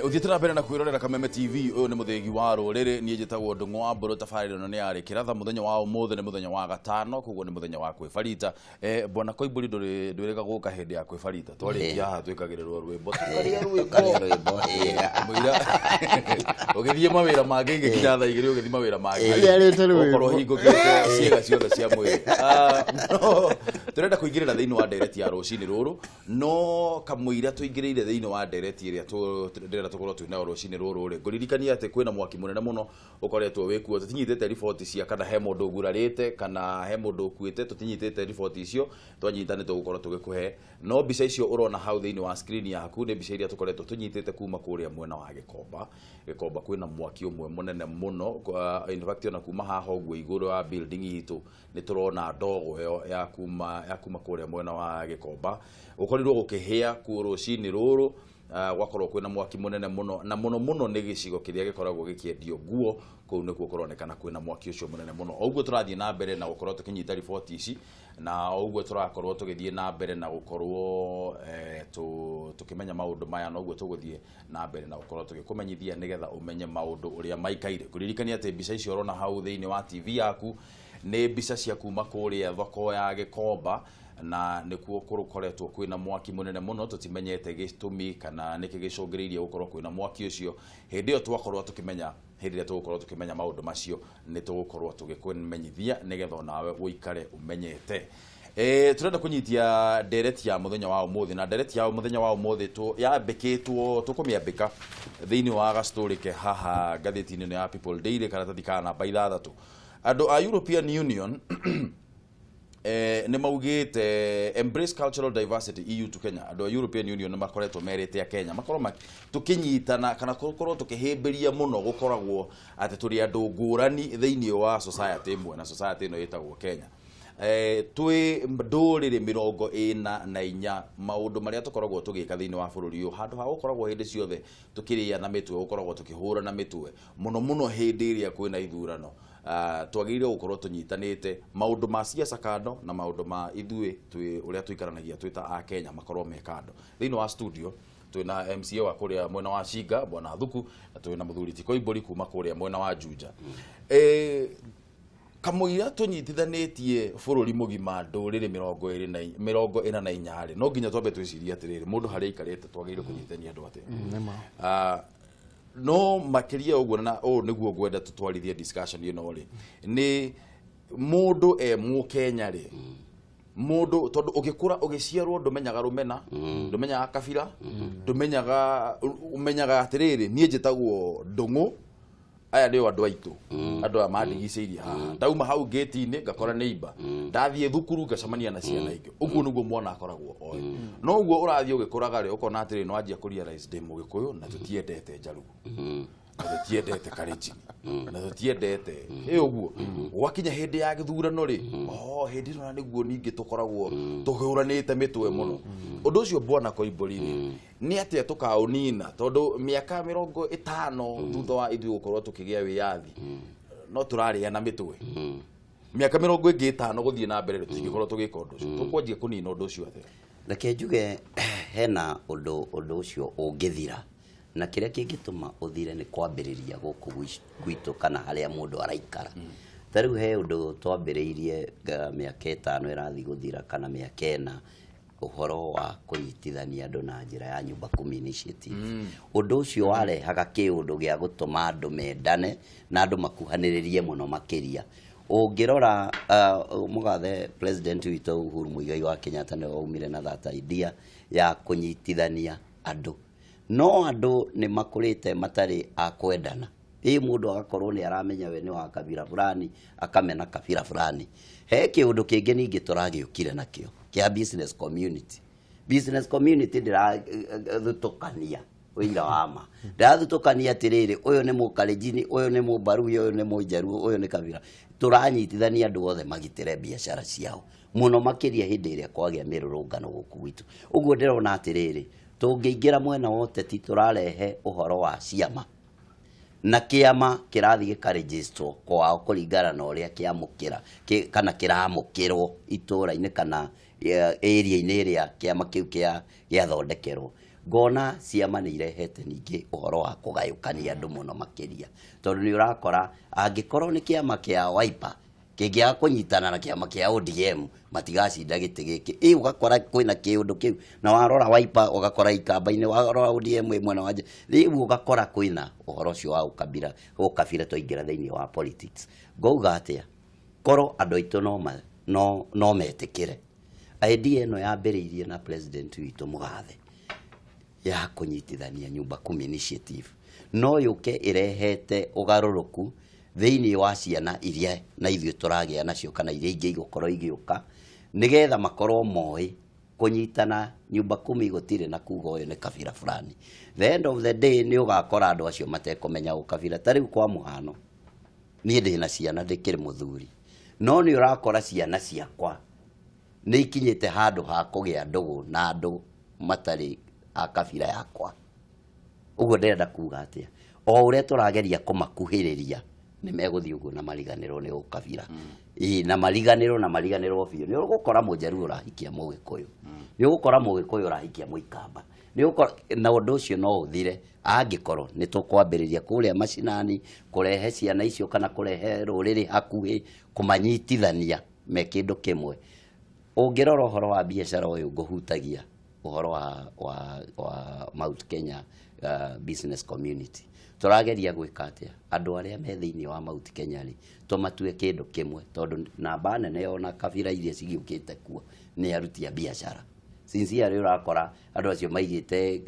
Ũthiĩte na mbere na kwĩrorera Kameme TV. Ũyũ nĩ mũthĩgi wa rũrĩrĩ. Niĩ njĩtagwo Ndũng'ũ wa Mbũrũ. Tabarĩra ĩno nĩ yarĩ kĩratha. Mũthenya wa ũmũthĩ nĩ mũthenya wa gatano, koguo nĩ mũthenya wa kwĩbarita. Bwana Koimbũri, ndwĩrĩga gũka hĩndĩ ya kwĩbarita. Twarĩkia haha twĩkagĩrĩrwo rwĩmbo, tũkarĩa Tũkarĩa rwĩmbo. Rwĩmbo, ĩĩ. Mũira ũgĩthiĩ mawĩra mangĩ, ingĩkinya thaa 2 ũgĩthiĩ mawĩra mangĩ. Arĩte rwĩmbo. Ũkorwo hingũkĩte ciĩga ciothe cia mwĩrĩ. No, tũrenda kũingĩrĩra thĩinĩ wa ndereti ya rũcinĩ rũrũ, no kamũira tũingĩrĩire thĩinĩ wa ndereti ĩrĩa ndĩrenda tũkorwo twĩ nayo rũcinĩ rũrũ rĩ, ngũririkania atĩ kwĩna mwaki mũnene mũno ũkoretwo wĩkuo. Tũtinyitĩte riboti cia kana he mũndũ ũgurarĩte kana he mũndũ ũkuĩte, tũtinyitĩte riboti icio. Twanyita nĩ tũgũkorwo tũgĩkũhe, no mbica icio ũrona hau thĩinĩ wa screen yaku nĩ mbica iria tũkoretwo tũnyitĩte kuma kũrĩa mwena wa Gĩkomba. Gĩkomba kwĩna mwaki ũmwe mũnene mũno. In fact, ona kuma haha ũguo igũrũ wa building itũ nĩ tũrona ndogo ĩyo ya kuma kũrĩa mwena wa Gĩkomba. Gũkorirwo gũkĩhĩa kuo rũcinĩ rũrũ. Gwakorwo kwĩna mwaki mũnene mũno, na mũno mũno nĩ gĩcigo kĩrĩa gĩkoragwo gĩkĩendio nguo. Kũu nĩkuo kũronekana kwĩna mwaki ũcio mũnene mũno. O ũguo tũrathiĩ na mbere na gũkorwo tũkĩnyita riboti ici, na o ũguo tũrakorwo tũgĩthiĩ na mbere na gũkorwo tũkĩmenya maũndũ maya, noguo tũgũthiĩ na mbere na gũkorwo tũgĩkũmenyithia nĩgetha ũmenye maũndũ ũrĩa maikaire. Kũririkania atĩ mbica icio ũrona hau thĩinĩ wa TV yaku nĩ mbica cia kuma kũrĩa thoko ya Gĩkomba, na nĩkuo kũkoretwo kwĩna mwaki mũnene mũno. Tũtimenyete gĩtũmi kana nĩkĩ gĩcũngĩrĩirie gũkorwo kwĩna mwaki ũcio. Hĩndĩ ĩyo twakorwo tũkĩmenya, hĩndĩ ĩrĩa tũgũkorwo tũkĩmenya maũndũ macio, nĩ tũgũkorwo tũgĩkũmenyithia nĩgetha onawe ũikare ũmenyete. Tũrenda kũnyitia ndereti ya mũthenya wa ũmũthĩ, na ndereti ya mũthenya wa ũmũthĩ yambĩkĩtwo, tũkũmĩambĩka thĩinĩ wa gastorĩ ke haha ngathĩti-inĩ ĩno ya People Daily, karatathi ka namba 6. Andũ a European Union nĩ maugĩte, "Embrace cultural diversity, EU to Kenya." Andũ a European Union nĩ makoretwo merĩte a Kenya makorwo tũkĩnyitana kana tũkorwo tũkĩhĩmbĩria mũno gũkoragwo atĩ tũrĩ andũ ngũrani thĩinĩ wa society ĩmwe, na society ĩno ĩtagwo Kenya. Twĩ ndũrĩrĩ 44. Maũndũ marĩa tũkoragwo tũgĩka thĩinĩ wa bũrũri ũyũ, handũ ha gũkoragwo hĩndĩ ciothe tũkĩrĩa na mĩtwe, gũkoragwo tũkĩhũra na mĩtwe mũno mũno hĩndĩ ĩrĩa kwĩna ithurano. Twagĩrĩire gũkorwo tũnyitanĩte, maũndũ ma siasa kando, na maũndũ ma ithuĩ twĩ ũrĩa tũikaranagia twĩ ta a Kenya makorwo me kando. Thĩinĩ wa studio twĩna MCA wa kũrĩa mwena wa Shinga, Bwana Thuku, na twĩna mũthuri Tiko Imbũri kuma kũrĩa mwena wa Juja. Kamũira tũnyitithanĩtie bũrũri mũgima, ndũrĩrĩ 24 rĩ, no nginya twambe twĩcirie atĩrĩrĩ, mũndũ harĩa aikarĩte twagĩrĩire kũnyitithania andũ atĩa? No makĩria ũguo, na ũũ nĩguo ngwenda tũtwarithie discussion ĩno rĩ, nĩ mũndũ e mũkenya rĩ, mũndũ tondũ ũgĩkũra, ũgĩciarwo, ndũmenyaga rũmena, ndũmenyaga kabira, ndũmenyaga, ũmenyaga atĩrĩrĩ, niĩ njĩtagwo Ndũng'ũ, aya nĩo andũ aitũ, andũ aya mandigicĩirie haha. Ndauma hau ngĩti-inĩ ngakora nĩ imba, ndathiĩ thukuru ngacemania na ciana ingĩ. Ũguo nĩguo mwana akoragwo oĩ. No ũguo ũrathiĩ ũgĩkũraga rĩ, ũkona atĩrĩ, nĩ wanjia kũ realize ndĩ mũgĩkũyũ, na tũtiendete njaruo, na tũtiendete Kalenjin, na tũtiendete ĩ. Ũguo gwakinya hĩndĩ ya gĩthurano rĩ, oh, hĩndĩ ĩno na nĩguo ningĩ tũkoragwo tũhũranĩte mĩtwe mũno. Ũndũ ũcio, Bwana Koimbũri rĩ, nĩ atĩa tũkaũnina? Tondũ mĩaka 50 thutha wa ithuĩ gũkorwo tũkĩgĩa wĩyathi, no tũrarĩa na mĩtwe. Mĩaka mĩrongo ĩngĩ ĩtano gũthiĩ na mbere rĩ, tũtingĩkorwo tũgĩka ũndũ ũcio. Tũkwanjia kũnina ũndũ ũcio atĩa? Reke njuge hena ũndũ ũcio ũngĩthira, na kĩrĩa kĩngĩtũma ũthire nĩ kwambĩrĩria gũkũ gwitũ kana harĩa mũndũ araikara. Ta rĩu he ũndũ twambĩrĩirie mĩaka 5 ĩrathiĩ gũthira kana mĩaka 4, ũhoro wa kũnyitithania andũ na njĩra ya Nyumba Kumi Initiative. Ũndũ ũcio warehaga kĩũndũ gĩa gũtũma andũ mendane na andũ makuhanĩrĩrie mũno makĩria. Ũngĩrora, mũgathe president witũ Uhuru Muigai wa Kenyatta nĩwe waumire na that idea ya kũnyitithania andũ, no andũ nĩ makũrĩte matarĩ a kwendana. Ĩ mũndũ agakorwo nĩ aramenya we nĩ wa kabira fulani, akamena kabira fulani. He kĩũndũ kĩngĩ ningĩ tũragĩũkire nakĩo kĩa business community. Business community ndĩrathutũkania ũira wa ma, ndĩrathutũkania atĩrĩrĩ, ũyũ nĩ mũkalenjini, ũyũ nĩ mũmbaruya, ũyũ nĩ mũjaruo, ũyũ nĩ kabira. Tũranyitithania andũ othe magitĩre biacara ciao mũno makĩria hĩndĩ ĩrĩa kwagĩa mĩrũrũngano gũkũ gwitũ. Ũguo ndĩrona atĩrĩrĩ, tũngĩingĩra mwena wa ũteti, tũrarehe ũhoro wa ciama, na kĩama kĩrathiĩ gĩkarĩnjĩstwo kwao kũringana na ũrĩa kĩamũkĩra kana kĩramũkĩrwo itũũra-inĩ kana area-inĩ ĩrĩa kĩama kĩu gĩathondekerwo. Ngona ciama nĩ irehete ningĩ ũhoro wa kũgayũkania andũ mũno makĩria, tondũ nĩ ũrakora angĩkorwo nĩ kĩama kĩa Wiper kĩngĩaga kũnyitana na kĩama kĩa ODM, matigacinda gĩtĩ gĩkĩ. Ĩ ũgakora kwĩna kĩũndũ kĩu, na warora Wiper ũgakora ikamba-inĩ, warora ODM ĩ mwena wa nja. Rĩu ũgakora kwĩna ũhoro ũcio wa ũkabira, ũkabira twaingĩra thĩinĩ wa politics. Ngauga atĩa, korwo andũ aitũ no metĩkĩre idea ĩno yambĩrĩirie na president witũ mũgathe ya kũnyitithania Nyumba Kumi initiative, no yũke ĩrehete ũgarũrũku thĩinĩ wa ciana iria na ithuĩ tũragĩa nacio kana iria ingĩ igũkorwo igĩũka, nĩgetha makorwo moĩ kũnyitana Nyumba Kumi gũtirĩ na kuga ũyũ nĩ kabira fulani. The end of the day nĩ ũgakora andũ acio matekũmenya ũkabira. Ta rĩu kwa mũhano, niĩ ndĩna ciana, ndĩkĩrĩ mũthuri, no nĩ ũrakora ciana ciakwa nĩ ikinyĩte handũ ha kũgĩa ndũgũ na andũ matarĩ a kabira yakwa. Ũguo ndĩrenda kuga atĩa, o ũrĩa tũrageria kũmakuhĩrĩria nĩ megũthiĩ ũguo na mariganĩrwo nĩ ũkabira. Ĩĩ, na mariganĩrwo, na mariganĩrwo biũ. Nĩ ũgũkora mũjaruo ũrahikia mũgĩkũyũ, nĩ ũgũkora mũgĩkũyũ ũrahikia mũikamba, nĩ ũgũkora, na ũndũ ũcio no ũthire angĩkorwo nĩ tũkwambĩrĩria kũrĩa macinani kũrehe ciana icio kana kũrehe rũrĩrĩ hakuhĩ, kũmanyitithania me kĩndũ kĩmwe. Ũngĩrora ũhoro wa biacara ũyũ ngũhutagia ũhoro wa Mount Kenya business community, tũrageria gwĩka atĩa andũ arĩa me thĩinĩ wa Mount Kenya rĩ, tũmatue kĩndũ kĩmwe, tondũ namba nene ona kabira iria cigĩũkĩte kuo nĩ aruti a biacara. Sincerely, ũrakora andũ acio maigĩte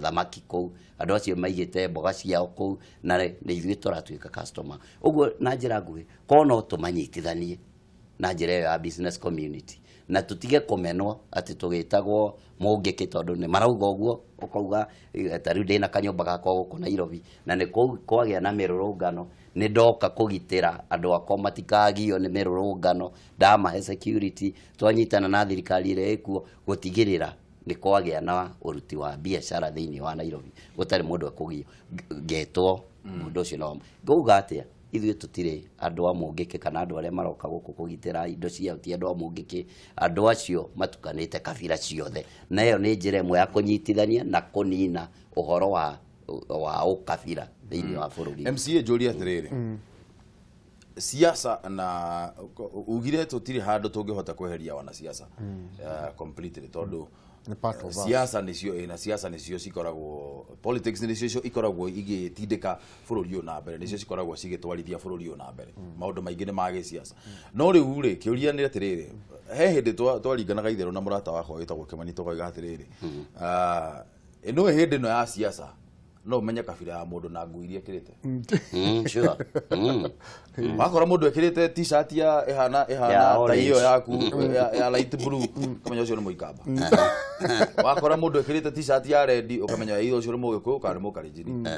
thamaki kũu, andũ acio maigĩte mboga ciao kũu, na nĩ ithuĩ tũratuĩka customer. Ũguo na njĩra nguhĩ, korwo no tũmanyitithanie na njĩra ĩyo ya business community na tũtige kũmenwo atĩ tũgĩtagwo mũngĩkĩ, tondũ nĩ marauga ũguo, ũkauga ta rĩu ndĩna kanyũmba gakwa gũkũ Nairobi, na nĩ kũu kwagĩa na mĩrũrũngano, nĩ ndoka kũgitĩra andũ akwa matikagio nĩ mĩrũrũngano, ndamahe security, twanyitana na thirikari ĩrĩa ĩkuo gũtigĩrĩra nĩ kwagĩa na ũruti wa biacara thĩinĩ wa Nairobi gũtarĩ mũndũ ekũgio. Ngetwo mũndũ ũcio no ngauga atĩa, ithuĩ tũtirĩ andũ a mũngĩkĩ kana andũ arĩa maroka gũkũ kũgitĩra indo ciao ti andũ a mũngĩkĩ. Andũ acio matukanĩte kabira ciothe, na ĩyo nĩ njĩra ĩmwe ya kũnyitithania na kũnina ũhoro wa ũkabira thĩinĩ wa bũrũri. MCA, njũrie atĩrĩrĩ, siasa na ugire tũtirĩ handũ tũngĩhota kweheria wanasiasa completely, tondũ Nĩ part of us. Siasa nĩcio na siasa nĩcio cikoragwo, politics nĩcio ikoragwo igĩtindĩka bũrũri ũyũ na mbere, nĩcio cikoragwo cigĩtwarithia bũrũri ũyũ na mbere. Maũndũ maingĩ nĩ ma gĩsiasa. No rĩu rĩ, kĩũria nĩ atĩrĩrĩ, he hĩndĩ twaringanaga itherũ na mũrata wakwa wĩtagwo Kĩmani, tũkoiga atĩrĩrĩ, ĩno hĩndĩ ĩno ya siasa no ũmenye kabira ya mũndũ na nguo iria ekĩrĩte. Wakora mũndũ ekĩrĩte T-shirt ya ĩhana Ya ĩhana ta orange. iyo yaku ya light blue, ũkamenya ũcio nĩ mũikamba. Wakora mũndũ ekĩrĩte T-shirt ya red, ũkamenya either ũcio nĩ mũgĩkũyũ kana nĩ mũkalenjini.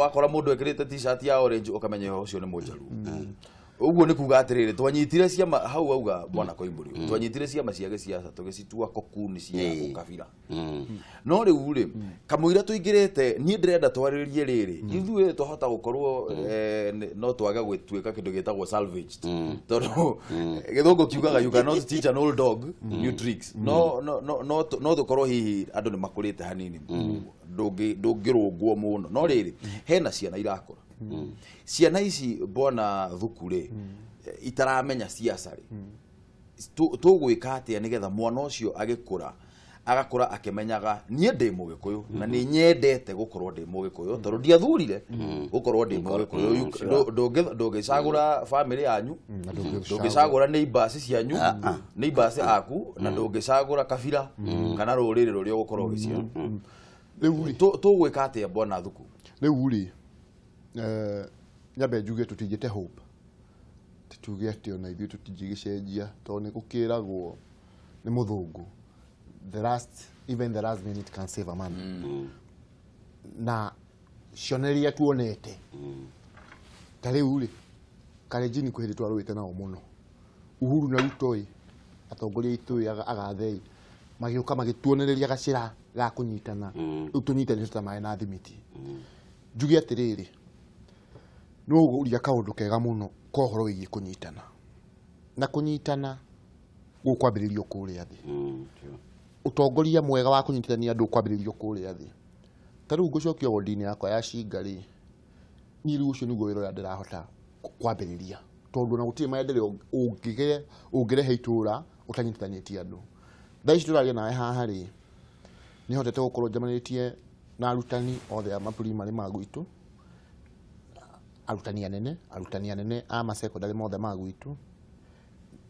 Wakora mũndũ ekĩrĩte T-shirt ya orange, ũkamenya ũcio nĩ mũjaruo. Ũguo nĩ kuga atĩrĩrĩ, twanyitire ciama hau auga bwana Koimbũri, twanyitire ciama cia gĩciaca tũgĩcitua kokuni cia ũkabira. No rĩu rĩ, kamũira tũingĩrĩte, niĩ ndĩrenda twarĩrĩrie rĩrĩ, ithuĩ twahota gũkorwo no twage gwĩtuĩka kĩndũ gĩtagwo salvaged, tondũ gĩthũngũ kiugaga, "You cannot teach an old dog new tricks." No tũkorwo hihi andũ nĩ makũrĩte hanini, ndũngĩrũngwo mũno. No rĩrĩ, hena ciana irakũra. Ciana ici, bwana Thuku rĩ, itaramenya siasa rĩ, tũgwĩka atĩa nĩgetha mwana ũcio agĩkũra agakũra akĩmenyaga niĩ ndĩ mũgĩkũyũ na nĩ nyendete gũkorwo ndĩ mũgĩkũyũ, tondũ ndiathurire gũkorwo ndĩ mũgĩkũyũ? Ndũngĩcagũra family yanyu, Na ndũngĩcagũra neighbors cianyu, neighbors aku, na ndũngĩcagũra kabira kana rũrĩrĩ rũrĩa ũgũkorwo ũgĩciarwo. Rĩu rĩ, Tũgwĩka atĩa, bwana Thuku? Rĩu rĩ, nyambe njuge tũtingĩte hope, tuge atĩ ona ithuĩ tũtingĩgĩcenjia, tondũ nĩ gũkĩragwo nĩ mũthũngũ, the last even the last minute can save a man. Na cionereria tuonete ta rĩu rĩ, Kalenjin kwĩ hĩndĩ twarũĩte nao mũno, Uhuru na Ruto ĩ, atongoria aitũ ĩ, agathei magĩũka magĩtuonereria gacĩra ga kũnyitana. Rĩu tũnyitanĩte ta maĩ na thimiti. Njuge atĩrĩrĩ, nĩ ũgũria kaũndũ kega mũno ka ũhoro wĩgiĩ kũnyitana, na kũnyitana gũkwambĩrĩrio kũrĩa thĩ. Sure. Ũtongoria mwega wa kũnyitithania andũ kwambĩrĩrio kũrĩa thĩ. Ta rĩu ngũcokia wodi-inĩ yakwa ya Cinga rĩ, niĩ rĩu ũcio nĩguo wĩra ũrĩa ndĩrahota kwambĩrĩria, tondũ ona gũtirĩ maendeleo ũngĩrehe itũra ũtanyitithanĩtie andũ. Thaa ici tũraria nawe haha rĩ, nĩ hotete gũkorwo njemanĩtie na arutani othe a maprimary ma gwitũ, arutani anene a masekondary mothe ma gwitũ,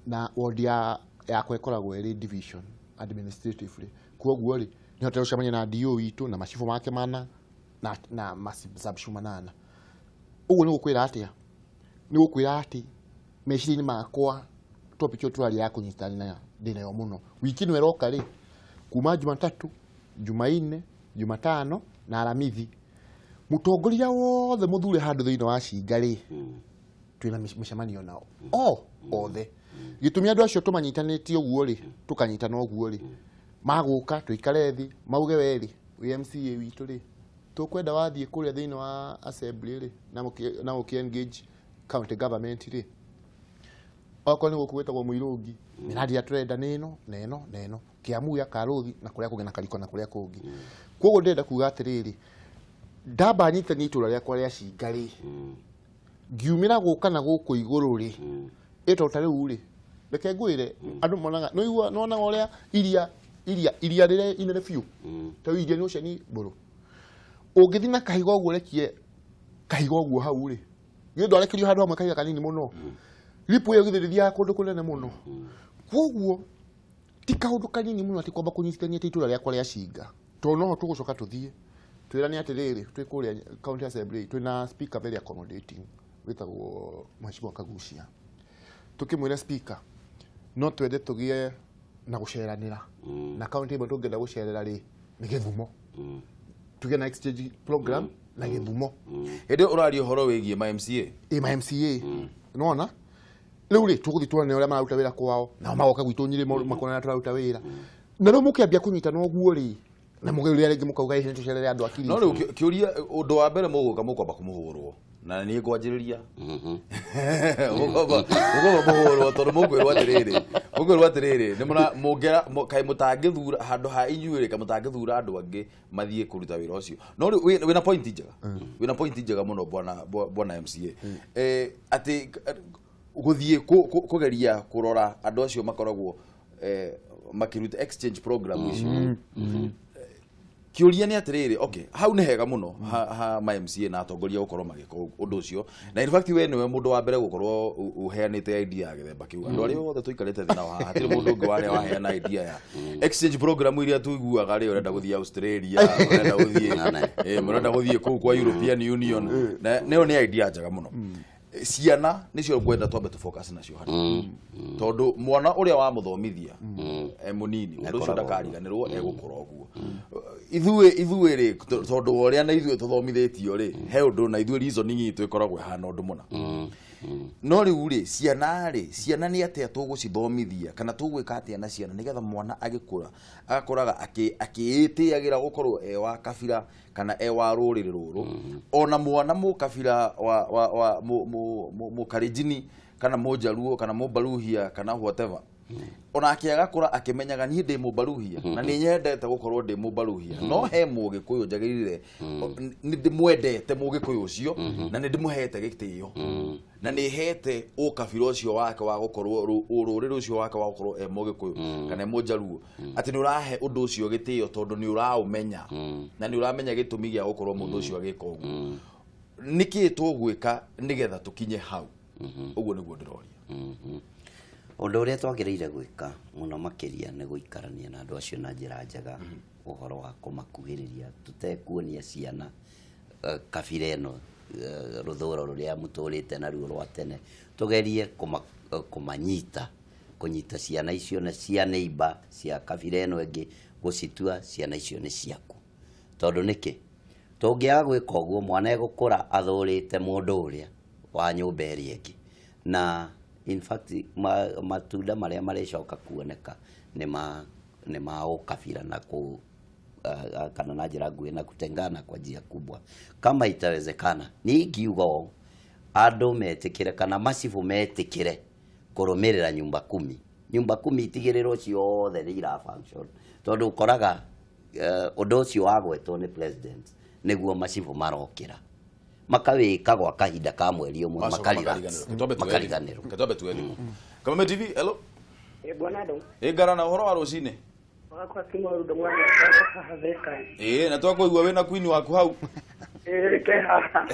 na wodi ya yakwa ĩkoragwo ĩrĩ division administratively. Koguo rĩ, nĩ hotete gũcemania na DO witũ na macibũ make mana na masubchief manana. Ũguo nĩ gũkwĩra atĩa? Nĩ gũkwĩra atĩ meciria-inĩ makwa topic ĩyo tũraria ya kũnyitana ndĩnayo mũno. Wiki ĩno ĩroka rĩ, kuma Jumatatu, Jumaine, Jumatano na Aramithi, mũtongoria wothe mũthure handũ thĩinĩ wa Cinga rĩ, twĩna mĩcemanio nao o othe. Gĩtũmi andũ acio tũmanyitanĩtie ũguo rĩ, tũkanyitana ũguo rĩ, magũka tũikare thĩ mauge, we rĩ, wĩ MCA witũ rĩ, tũkwenda wathiĩ kũrĩa thĩinĩ wa assembly rĩ, na ũkĩ engage county government rĩ, okorwo nĩ gũkũ gwĩtagwo Mũirũngi, mĩradi ĩrĩa tũrenda nĩ ĩno na ĩno na ĩno, Kĩamuya, Karũthi na kũrĩa kũngĩ na Kariko na kũrĩa kũngĩ. Koguo ndĩrenda kuga atĩrĩrĩ, ndamba nyitithania itũra rĩakwa rĩa Cinga rĩ, ngiumĩra gũka na gũkũ igũrũ rĩ, ĩ ta rĩu rĩ, reke ngwĩre, andũ monaga nĩũigua nĩwonaga ũrĩa iria rĩrĩa inene biũ, ta rĩu iria nĩ Ocean mbũrũ, ũngĩthiĩ na kahiga ũguo ũrekie kahiga ũguo hau rĩ, githĩ ndwarekerio handũ hamwe kahiga kanini mũno, ripũ ĩyo githĩ ndĩthiaga kũndũ kũnene mũno? Koguo ti kaũndũ kanini mũno atĩ kwamba kũnyitithania ta itũra rĩakwa rĩa Cinga, tondũ noho tũgũcoka tũthiĩ twĩrane atĩrĩrĩ, twĩ kũrĩa county assembly twĩna speaker very accommodating wĩtagwo Mheshimiwa Kagucia. Tũkĩmwĩra, "Speaker, no twende tũgĩe na gũceranĩra na county ĩmwe tũngĩenda gũcerera rĩ nĩ Gĩthumo, tũgĩe na exchange program na Gĩthumo." Hĩndĩ ĩyo ũraria ũhoro wĩgiĩ ma MCA. Ĩ, ma MCA. Nona rĩu rĩ, tũgũthiĩ tuone ũrĩa mararuta wĩra kwao, nao magoka gwitũ Nyĩrĩ makona ũrĩa tũraruta wĩra. Na rĩu mũkĩambia kũnyitana ũguo rĩ, na mũgĩrĩa rĩngĩ mũkauga, "Ĩ, nĩtũcerere andũ a Kilifi." No rĩu kĩũria, ũndũ wa mbere mũgũka mũkwamba kũmũhũrwo na niĩ ngwanjĩrĩria mũkwamba mũhũrwo, tondũ mũkwĩrwo atĩrĩrĩ, nĩ mũra mũngĩra kaĩ mũtangĩthura handũ ha inyuĩ rĩ, kaĩ mũtangĩthura andũ angĩ mathiĩ kũruta wĩra ũcio? No rĩu wĩna point njega, wĩna point njega mũno, bwana MCA, atĩ gũthiĩ kũgeria kũrora andũ acio makoragwo makĩruta exchange program icio. Kĩũria nĩ atĩrĩrĩ, okay, hau nĩ hega mũno ha ma MCA na atongoria gũkorwo magĩka ũndũ ũcio, na in fact we nĩwe mũndũ wa mbere gũkorwo ũheanĩte idea ya gĩthemba kĩu. Andũ arĩa othe tũikarĩte thĩ nao haha, hatirĩ mũndũ ũngĩ warĩa waheana idea ya exchange program iria tuiguaga rĩ, ũrenda gũthiĩ Australia, ũrenda gũthiĩ mũrenda gũthiĩ kũu kwa European Union, na nĩyo nĩ idea njega mũno. Ciana nĩcio ngwenda twambe tũ focus nacio hanini, tondũ mwana ũrĩa wamũthomithia e mũnini, ũndũ ũcio ndakariganĩrwo, egũkũra ũguo. Ithuĩ rĩ, tondũ wa ũrĩa na ithuĩ tũthomithĩtio rĩ, he ũndũ na ithuĩ reasoning itũ ĩkoragwo ĩhana ũndũ mũna. No rĩu rĩ, ciana rĩ, ciana nĩ atĩa tũgũcithomithia kana tũgwĩka atĩa na ciana nĩgetha mwana agĩkũra agakũraga akĩĩtĩagĩra gũkorwo e wa kabira kana e wa rũrĩrĩ rũrũ? Ona mwana mũkabira wa mũkarenjini kana mũjaruo kana mũbaruhia kana whatever, onake agakũra akĩmenyaga, niĩ ndĩ mũbaruhia na nĩ nyendete gũkorwo ndĩ mũbaruhia, no he mũgĩkũyũ njagĩrĩire, nĩ ndĩmwendete mũgĩkũyũ ũcio na nĩ ndĩmũhete gĩtĩo na nĩ hete ũkabira ũcio wake wa gũkorwo rũrĩrĩ ũcio wake wa gũkorwo e mũgĩkũyũ kana e mũjaruo, atĩ nĩ ũrahe ũndũ ũcio gĩtĩo tondũ nĩ ũraũmenya na nĩ ũramenya gĩtũmi gĩa gũkorwo mũndũ ũcio agĩka ũguo. Nĩkĩ tũgwĩka nĩgetha tũkinye hau? Ũguo nĩguo ndĩroria. Ũndũ ũrĩa twagĩrĩire gwĩka mũno makĩria nĩ gũikarania na andũ acio na njĩra njega, ũhoro wa kũmakuhĩrĩria, tũtekuonia ciana kabira ĩno, rũthũro rũrĩa mũtũrĩte naruo rwa tene. Tũgerie kũmanyita, kũnyita ciana icio na cia neighbor cia kabira ĩno ĩngĩ, gũcitua ciana icio nĩ ciaku. Tondũ nĩkĩ tũngĩaga gwĩka ũguo, mwana egũkũra athũrĩte mũndũ ũrĩa wa nyũmba ĩrĩa ĩngĩ, na in fact matunda marĩa marĩcoka kuoneka nĩ ma ũkabira na kũ kana na njĩra nguhĩ na kutengana kwa njia kubwa. Kama itawezekana, niĩ ingiuga ũũ, andũ metĩkĩre kana macibũ metĩkĩre kũrũmĩrĩra nyumba kumi. Nyumba kumi itigĩrĩrwo ciothe nĩ ira function, tondũ ũkoraga ũndũ ũcio wagwetwo nĩ president nĩguo macibũ marokĩra makawĩka gwa kahinda ka mweri ũmwe, makariganĩrwo. Ketwambe tuwe thimũ. Kameme TV, hello. Bwana Ndo. Ĩ ngarana, ũhoro wa rũcinĩ? Wakwa ti mũndũ mwana haha Thika. Ĩ na twakũigua wĩna queen waku hau. Ĩ ke haha.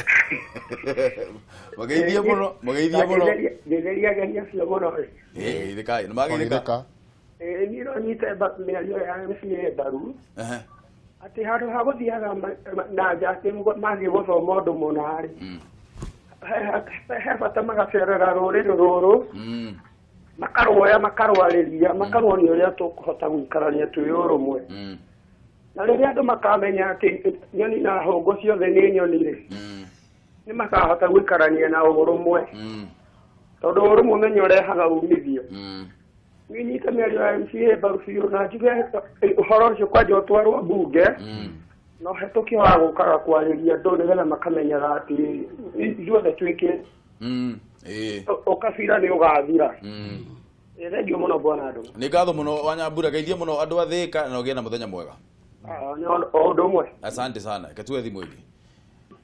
Mageithie mũno, mageithie mũno. Ngetheria ageni acio mũno. Ĩ geithĩkai, nĩ mageithĩka. Ĩ niĩ no nyite mĩario ya MCA mbaru. Atĩ handũ ha gũthiaga na nja atĩ mathiĩ gũthoma ũndũ mũna rĩ, he bata magacerera rũrĩrĩ rũrũ, makarwoya, makarwarĩria, makaruonia ũrĩa tũkũhota gũikarania twĩ ũrũmwe. Na rĩrĩa andũ makamenya atĩ nyoni na hũngũ ciothe nĩ nyoni rĩ, nĩ makahota gũikarania na ũrũmwe, tondũ ũrũmwe ũmenyo ũrehaga umithio. Niĩ nyite mĩario ya MCA mbaru biũ na njuge ũhoro ũcio kwanja ũtwarwo mbunge na ũhetũkio wa gũkaga kwarĩria andũ nĩgetha makamenyaga atĩ ithuothe twĩke ũkabira nĩ ũgathira. Thengiũ mũno bwana Andũ. Nĩ ngatho mũno Wanyambura, geithie mũno andũ a Thika na ũgĩe na mũthenya mwega. O ũndũ ũmwe. Asante sana. Ketue thimũ ĩngĩ.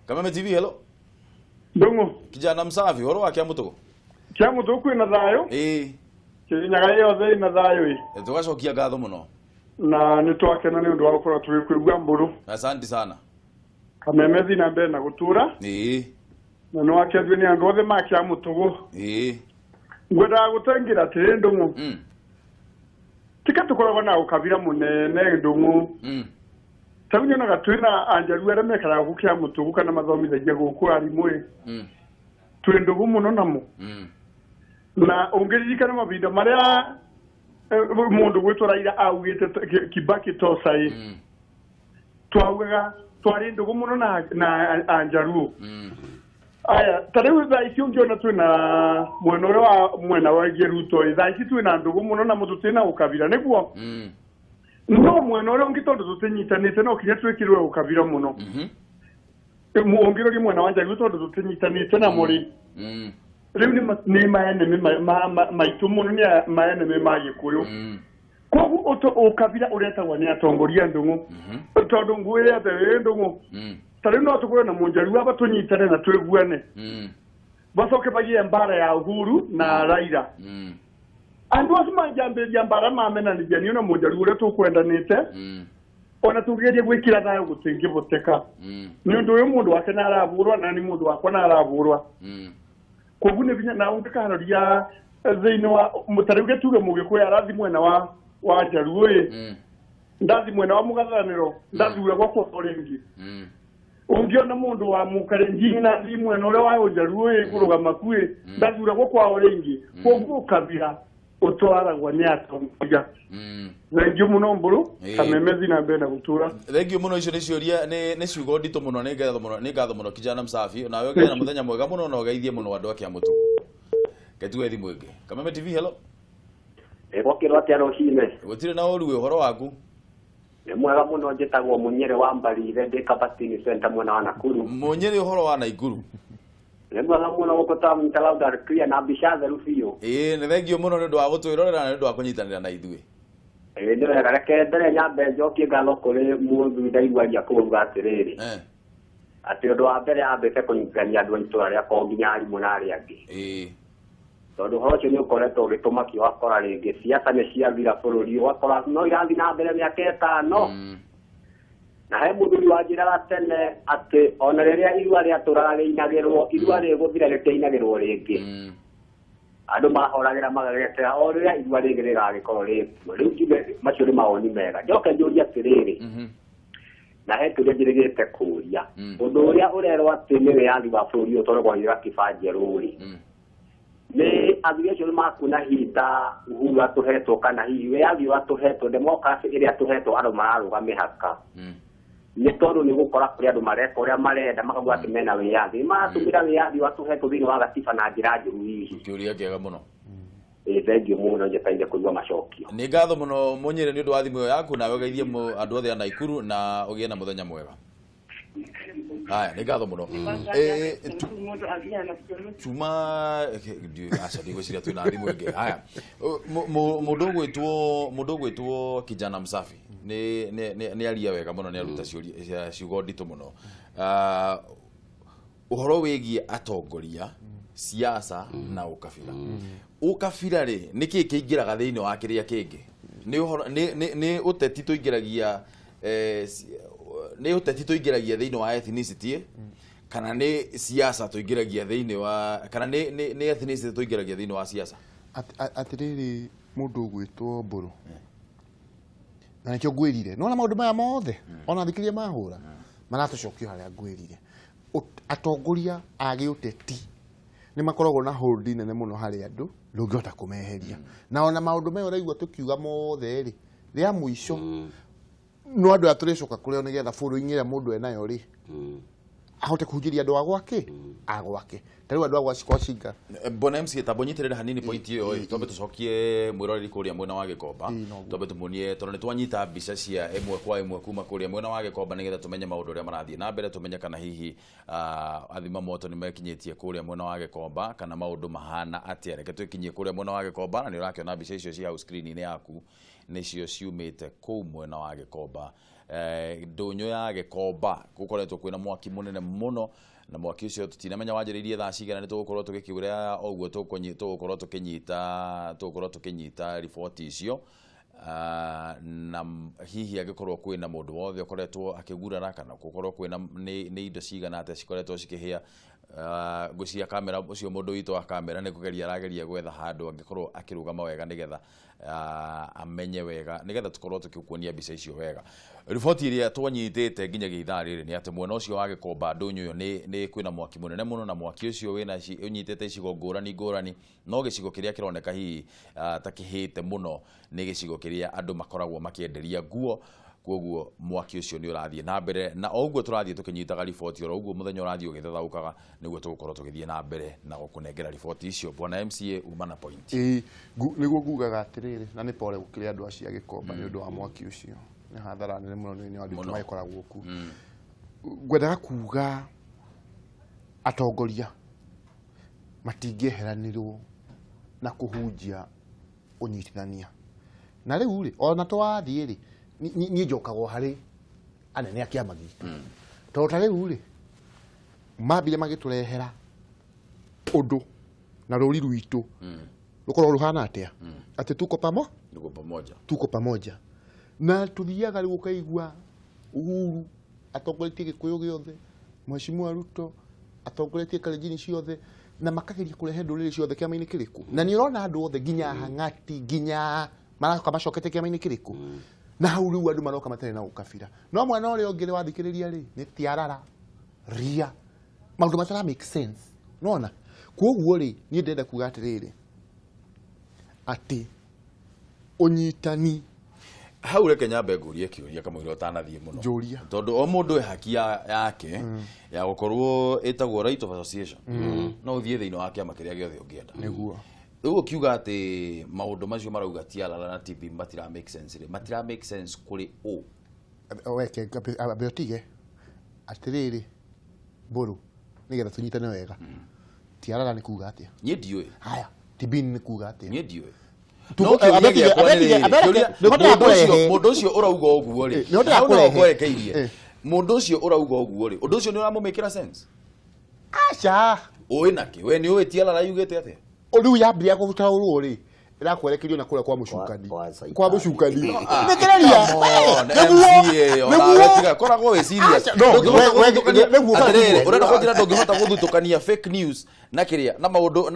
Kameme TV, hello. Ndung'u. Kijana msafi, ũhoro wa Kĩamũtũgũ? Kĩamũtũgũ kwĩna thayũ. Ĩĩ. Kĩrinyaga yothe ĩna thayũ. Ĩ tũgacokia ngatho mũno. Na nĩ twakena nĩ ũndũ wa gũkorwo tũgĩkũigua mbũrũ. Asante sana. Kameme thi na mbere na gũtura. Ĩĩ. Na nĩ wakethio nĩ andũ othe ma Kĩamũtũgũ. Ĩĩ. Ngwendaga gũtengera atĩrĩ Ndung'u. Tika tũkoragwo na ũkabira mũnene Ndung'u. Ta rĩu nyonaga twĩna anjaru arĩa mekaraga gũkũ Kĩamũtũgũ kana mathomithagia gũkũ arimũ ĩ. Twĩ ndũgũ mũno namo. Na ũngĩririkana mahinda marĩa mũndũ gwĩtwo Raila augĩte Kibaki toca ĩ, twaugaga twarĩ ndũgũ mũno na anjaruo. Aya ta rĩu thaa ici ũngĩona twĩna mwena ũrĩa wa mwena wa Ruto ĩ, thaa ici twĩna ndũgũ mũno na mũndũ twĩna ũkabira nĩguo. No mwena ũrĩa ũngĩ tondũ tũtinyitanĩte no kinya twĩkĩrwe ũkabira mũno. Ũngĩroria mwena wa Njaruo tondũ tũtinyitanĩte namo rĩ, rĩu nĩ maenemy maitũ mũno, nĩ maenemy ma Gĩkũyũ. Koguo ũkabira ũretagwo nĩ atongoria Ndung'u, tondũ ngwĩre atĩrĩrĩ Ndung'u, ta rĩu no tũkorwo na mũnjaruo aba tũnyitane na twĩguane, bacoke bagĩe mbara ya Uhuru na Raila. Andũ acio manjambĩrĩria mbara mamenanithia niĩ na mũnjaruo ũrĩa tũkwendanĩte, ona tũngĩgeria gwĩkĩra thayũ gũtingĩhoteka. Nĩ ũndũ ũyũ mũndũ wake nĩ arabũrwa na nĩ mũndũ wakwa nĩ arabũrwa. Koguo nĩ binya na ũngĩkaroria thĩinĩ wa ta rĩu gĩtuge Mũgĩkũyũ arathi mwena wa Njaruo ĩ, ndathi mwena wa mũgathanĩro, ndathura gwakwa o rĩngĩ. Ũngĩona mũndũ wa Mũkalenjin nathi mwena ũrĩa wa Njaruo ĩ kũrũgama ku ĩ, ndathura gwakwa o rĩngĩ. Koguo ũkabira ũtwaragwo nĩ atongoria. Thengiũ mũno mbũrũ, Kameme thi na mbere na gũtura. Thengiũ mũno, icio nĩ ciũria nĩ ciugo nditũ mũno, nĩ ngatho mũno, nĩ ngatho mũno kijana msafi, nawe ũgĩe na mũthenya mwega mũno na ũgeithie mũno andũ a Kĩamũtũgũ. Ketue thimũ ĩngĩ. Kameme TV, hello. Gwakĩrwo atĩa rũcinĩ? Gũtirĩ na ũru, ũhoro waku? Nĩ mwega mũno, njĩtagwo Mũnyĩrĩ wa Mbarire, ndĩ Kabatini Center mwena wa Nakuru. Mũnyĩrĩ, ũhoro wa Naikuru? Nĩ mwega mũno gũkũ twamũnyita loud and clear na mbica theru biũ. Ĩĩ, nĩ thengio mũno nĩ ũndũ wa gũtwĩrorera na nĩ ũndũ wa kũnyitanĩra na ithuĩ. Ĩĩ nĩ wega, reke mbere nyambe njokie ngatho kũrĩ mũthuri ndaigua aria kũu atĩrĩrĩ, atĩ ũndũ wa mbere ambĩte kũnyitithania andũ a itũra rĩakwa nginya arimũ na arĩa angĩ. Ĩĩ. Tondũ ũhoro ũcio nĩ ũkoretwo ũgĩtũmakia ũgakora rĩngĩ siasa nĩ ciathira bũrũri, ũgakora no irathiĩ na mbere mĩaka ĩtano. Na he mũthuri wanjĩraga tene atĩ ona rĩrĩa irua rĩatũraga rĩinagĩrwo, irua rĩgũthira rĩtiainagĩrwo rĩngĩ. Andũ mahoragĩra magagetera o rĩrĩa irua rĩngĩ rĩgagĩkorwo rĩkuo. Rĩu njuge macio nĩ mawoni mega. Njoke njũrie atĩrĩrĩ, na he kĩũria njĩrĩgĩte kũũria, ũndũ ũrĩa ũrerwo atĩ nĩ wĩyathi wa bũrũri ũyũ tondũ kwagĩra gatiba njerũ rĩ, nĩ athuri acio nĩ makuona hinda Uhuru atũhetwo kana hihi wĩyathi ũrĩa atũhetwo, democracy ĩrĩa atũhetwo andũ mararũga mĩhaka. Nĩ tondũ nĩ gũkora kũrĩ andũ mareka ũrĩa marenda makauga atĩ mena wĩyathi, maratũmĩra wĩyathi ũrĩa tũhetwo thĩinĩ wa gatiba na njĩra njũru hihi. Kĩũria kĩega mũno. Ĩĩ thengiũ mũno, njetereire kũigua macokio. Nĩ ngatho mũno Mũnyĩrĩ nĩ ũndũ wa thimũ ĩyo yaku, nawe ũgeithie andũ othe a Naikuru na ũgĩe na mũthenya mwega. Haya, nĩ ngatho mũno. Mũndũ athiaga nacio. Tuma aca, ndigwĩciria twĩna thimũ ĩngĩ. Haya, mũndũ ũgwĩtwo Kijana Msafi nĩ aria wega mũno, nĩ aruta ciugo nditũ mũno. Ah, ũhoro wĩgiĩ atongoria, siasa na ũkabira. Ũkabira rĩ, nĩ kĩĩ kĩingĩraga thĩinĩ wa kĩrĩa kĩngĩ? Nĩ ũhoro nĩ ũteti tũingĩragia, nĩ ũteti tũingĩragia thĩinĩ wa ethnicity, kana nĩ siasa tũingĩragia thĩinĩ wa, kana nĩ ethnicity tũingĩragia thĩinĩ wa siasa? Atĩrĩrĩ, mũndũ ũgwĩtwo Mbũrũ, na nĩkĩo ngwĩrire nona maũndũ maya mothe ona thikĩrĩria mahũra maratũcokia harĩa ngwĩrire. Atongoria a gĩũteti nĩ makoragwo na hold nene mũno harĩ andũ, ndũngĩhota kũmeheria. Na ona maũndũ maya ũraigua tũkiuga mothe rĩ, rĩa mũico no andũ aya tũrĩcoka kũrĩ o, nĩgetha bũrũri-inĩ ĩrĩa mũndũ enayo rĩ, ahote kũhunjĩria andũ a gwake, ta rĩu andũ a gwa Cinga. Bwana MC, tambo nyitĩrĩre hanini point ĩyo ĩ, twambe tũcokie mwĩroreri kũrĩa mwena wa Gĩkomba. Ĩ, noguo. Twambe tũmuonie, tondũ nĩ twanyita mbica cia ĩmwe kwa ĩmwe kuma kũrĩa mwena wa Gĩkomba, nĩgetha tũmenye maũndũ ũrĩa marathiĩ na mbere, tũmenye kana hihi athima moto nĩ mekinyĩtie kũrĩa mwena wa Gĩkomba, kana maũndũ mahana atĩa. Reke twĩkinyie kũrĩa mwena wa Gĩkomba, na nĩ ũrakĩona mbica icio ci hau screen-inĩ yaku, nĩcio ciumĩte kũu mwena wa Gĩkomba. Ndũnyũ ya Gĩkomba gũkoretwo kwĩna mwaki mũnene mũno, na mwaki ũcio tũtinamenya wanjĩrĩirie thaa cigana. Nĩ tũgũkorwo tũgĩkĩũra o ũguo tũgũkorwo tũkĩnyita riboti icio. Ah, na hihi angĩkorwo kwĩna mũndũ wothe ũkoretwo akĩgurara, kana gũkorwo kwĩna nĩ indo cigana atĩa cikoretwo cikĩhĩa. Ah, ngwĩciria kamera ũcio, mũndũ witũ wa kamera, nĩ kũgeria arageria gwetha handũ angĩkorwo akĩrũgama wega, nĩgetha amenye wega, nĩgetha tũkorwo tũgĩkuonia mbica icio wega. Riboti ĩrĩa twanyitĩte nginyagia ithaa rĩrĩ nĩ atĩ mwena ũcio wa Gĩkomba, ndũnyũ ĩyo nĩ kwĩna mwaki mũnene mũno, na mwaki ũcio wĩna ũnyitĩte icigo ngũrani ngũrani, no gĩcigo kĩrĩa kĩroneka hihi ta kĩhĩte mũno nĩ gĩcigo kĩrĩa andũ makoragwo makĩenderia nguo. Koguo mwaki ũcio nĩ ũrathiĩ na mbere, na o ũguo tũrathiĩ tũkĩnyitaga riboti, oro ũguo mũthenya ũrathiĩ ũgĩthathaũkaga, nĩguo tũgũkorwo tũgĩthiĩ na mbere na gũkũnengera riboti icio. Bwana MCA, uma na point. Ĩĩ, nĩguo ngugaga atĩrĩrĩ, na nĩ pore gũkĩrĩ andũ acio a Gĩkomba nĩ ũndũ wa mwaki ũcio, nĩ hathara nene mũno nĩ andũ aitũ magĩkoragwo kuo. Ngwendaga kuga atongoria matingĩeheranĩrwo na kũhunjia ũnyitithania. Na rĩu rĩ, ona twathiĩ rĩ, niĩ njokagwo harĩ anene a kĩama gitũ, tondũ ta rĩu rĩ, mambire magĩtũrehera ũndũ na rũri rwitũ rũkorwo rũhana atĩa, atĩ tuko pamo Niko pamoja. Tuko pamoja. Na tuthiaga rĩu ũkaigua Uhuru atongoretie Gĩkũyũ gĩothe, Mheshimiwa Ruto atongoretie Kalenjini ciothe, na makageria kũrehe ndũrĩrĩ ciothe kĩama-inĩ kĩrĩkũ. Na nĩ ũrona andũ othe, nginya Hang'ati, nginya maroka macokete kĩama-inĩ kĩrĩkũ. Na hau rĩu andũ maroka matarĩ na ũkabira. No mwena ũrĩa ũngĩ rĩ, wathikĩrĩria rĩ, nĩ tiarara ria, maũndũ matara make sense nona. Koguo rĩ, niĩ ndĩrenda kuga atĩrĩrĩ, atĩ ũnyitani Hau reke nyambe ngũrie kĩũria kamũira ũtanathiĩ mũno. Njũria. Tondũ o mũndũ e haki yake ya gũkorwo, ĩtagwo right of association, no ũthiĩ thĩinĩ wa kĩama kĩrĩa gĩothe ũngĩenda. Nĩguo. Rĩu ũkiuga atĩ maũndũ macio marauga tiarara na TB matira make sense rĩ, matira make sense kũrĩ ũ? Weke ambe ũtige atĩrĩrĩ, Mbũrũ, nĩgetha tũnyitane wega, tiarara nĩ kuga atĩa? Niĩ ndiũĩ. Haya, tibini nĩ kuga atĩa? Niĩ ndiũĩ. No kĩũria gĩakwa nĩ rĩrĩ, nĩho ndĩrakũrehe. Mũndũ ũcio ũrauga ũguo rĩ, Nĩho hau no ndĩrakũrehe. ngwerekeirie. Mũndũ ũcio ũrauga ũguo rĩ, ũndũ ũcio nĩ ũramũmĩkĩra sense? Aca. Ũĩ nakĩ we nĩ ũĩ tiarara yugĩte atĩa? Rĩu yambĩrĩria gũtaũrwo rĩ, ĩrakwerekerio na kũrĩa kwa mũcukani. Kwa Saitani. Kwa mũcukani. Thikĩrĩria. Nĩguo. Nĩguo tiga koragwo wĩ serious. Aca, no, Ndũngĩhota gũthutũkania- nĩguo Atĩrĩrĩ, ũrenda kũnjĩra ndũngĩhota gũthutũkania fake news na kĩrĩa na maũndũ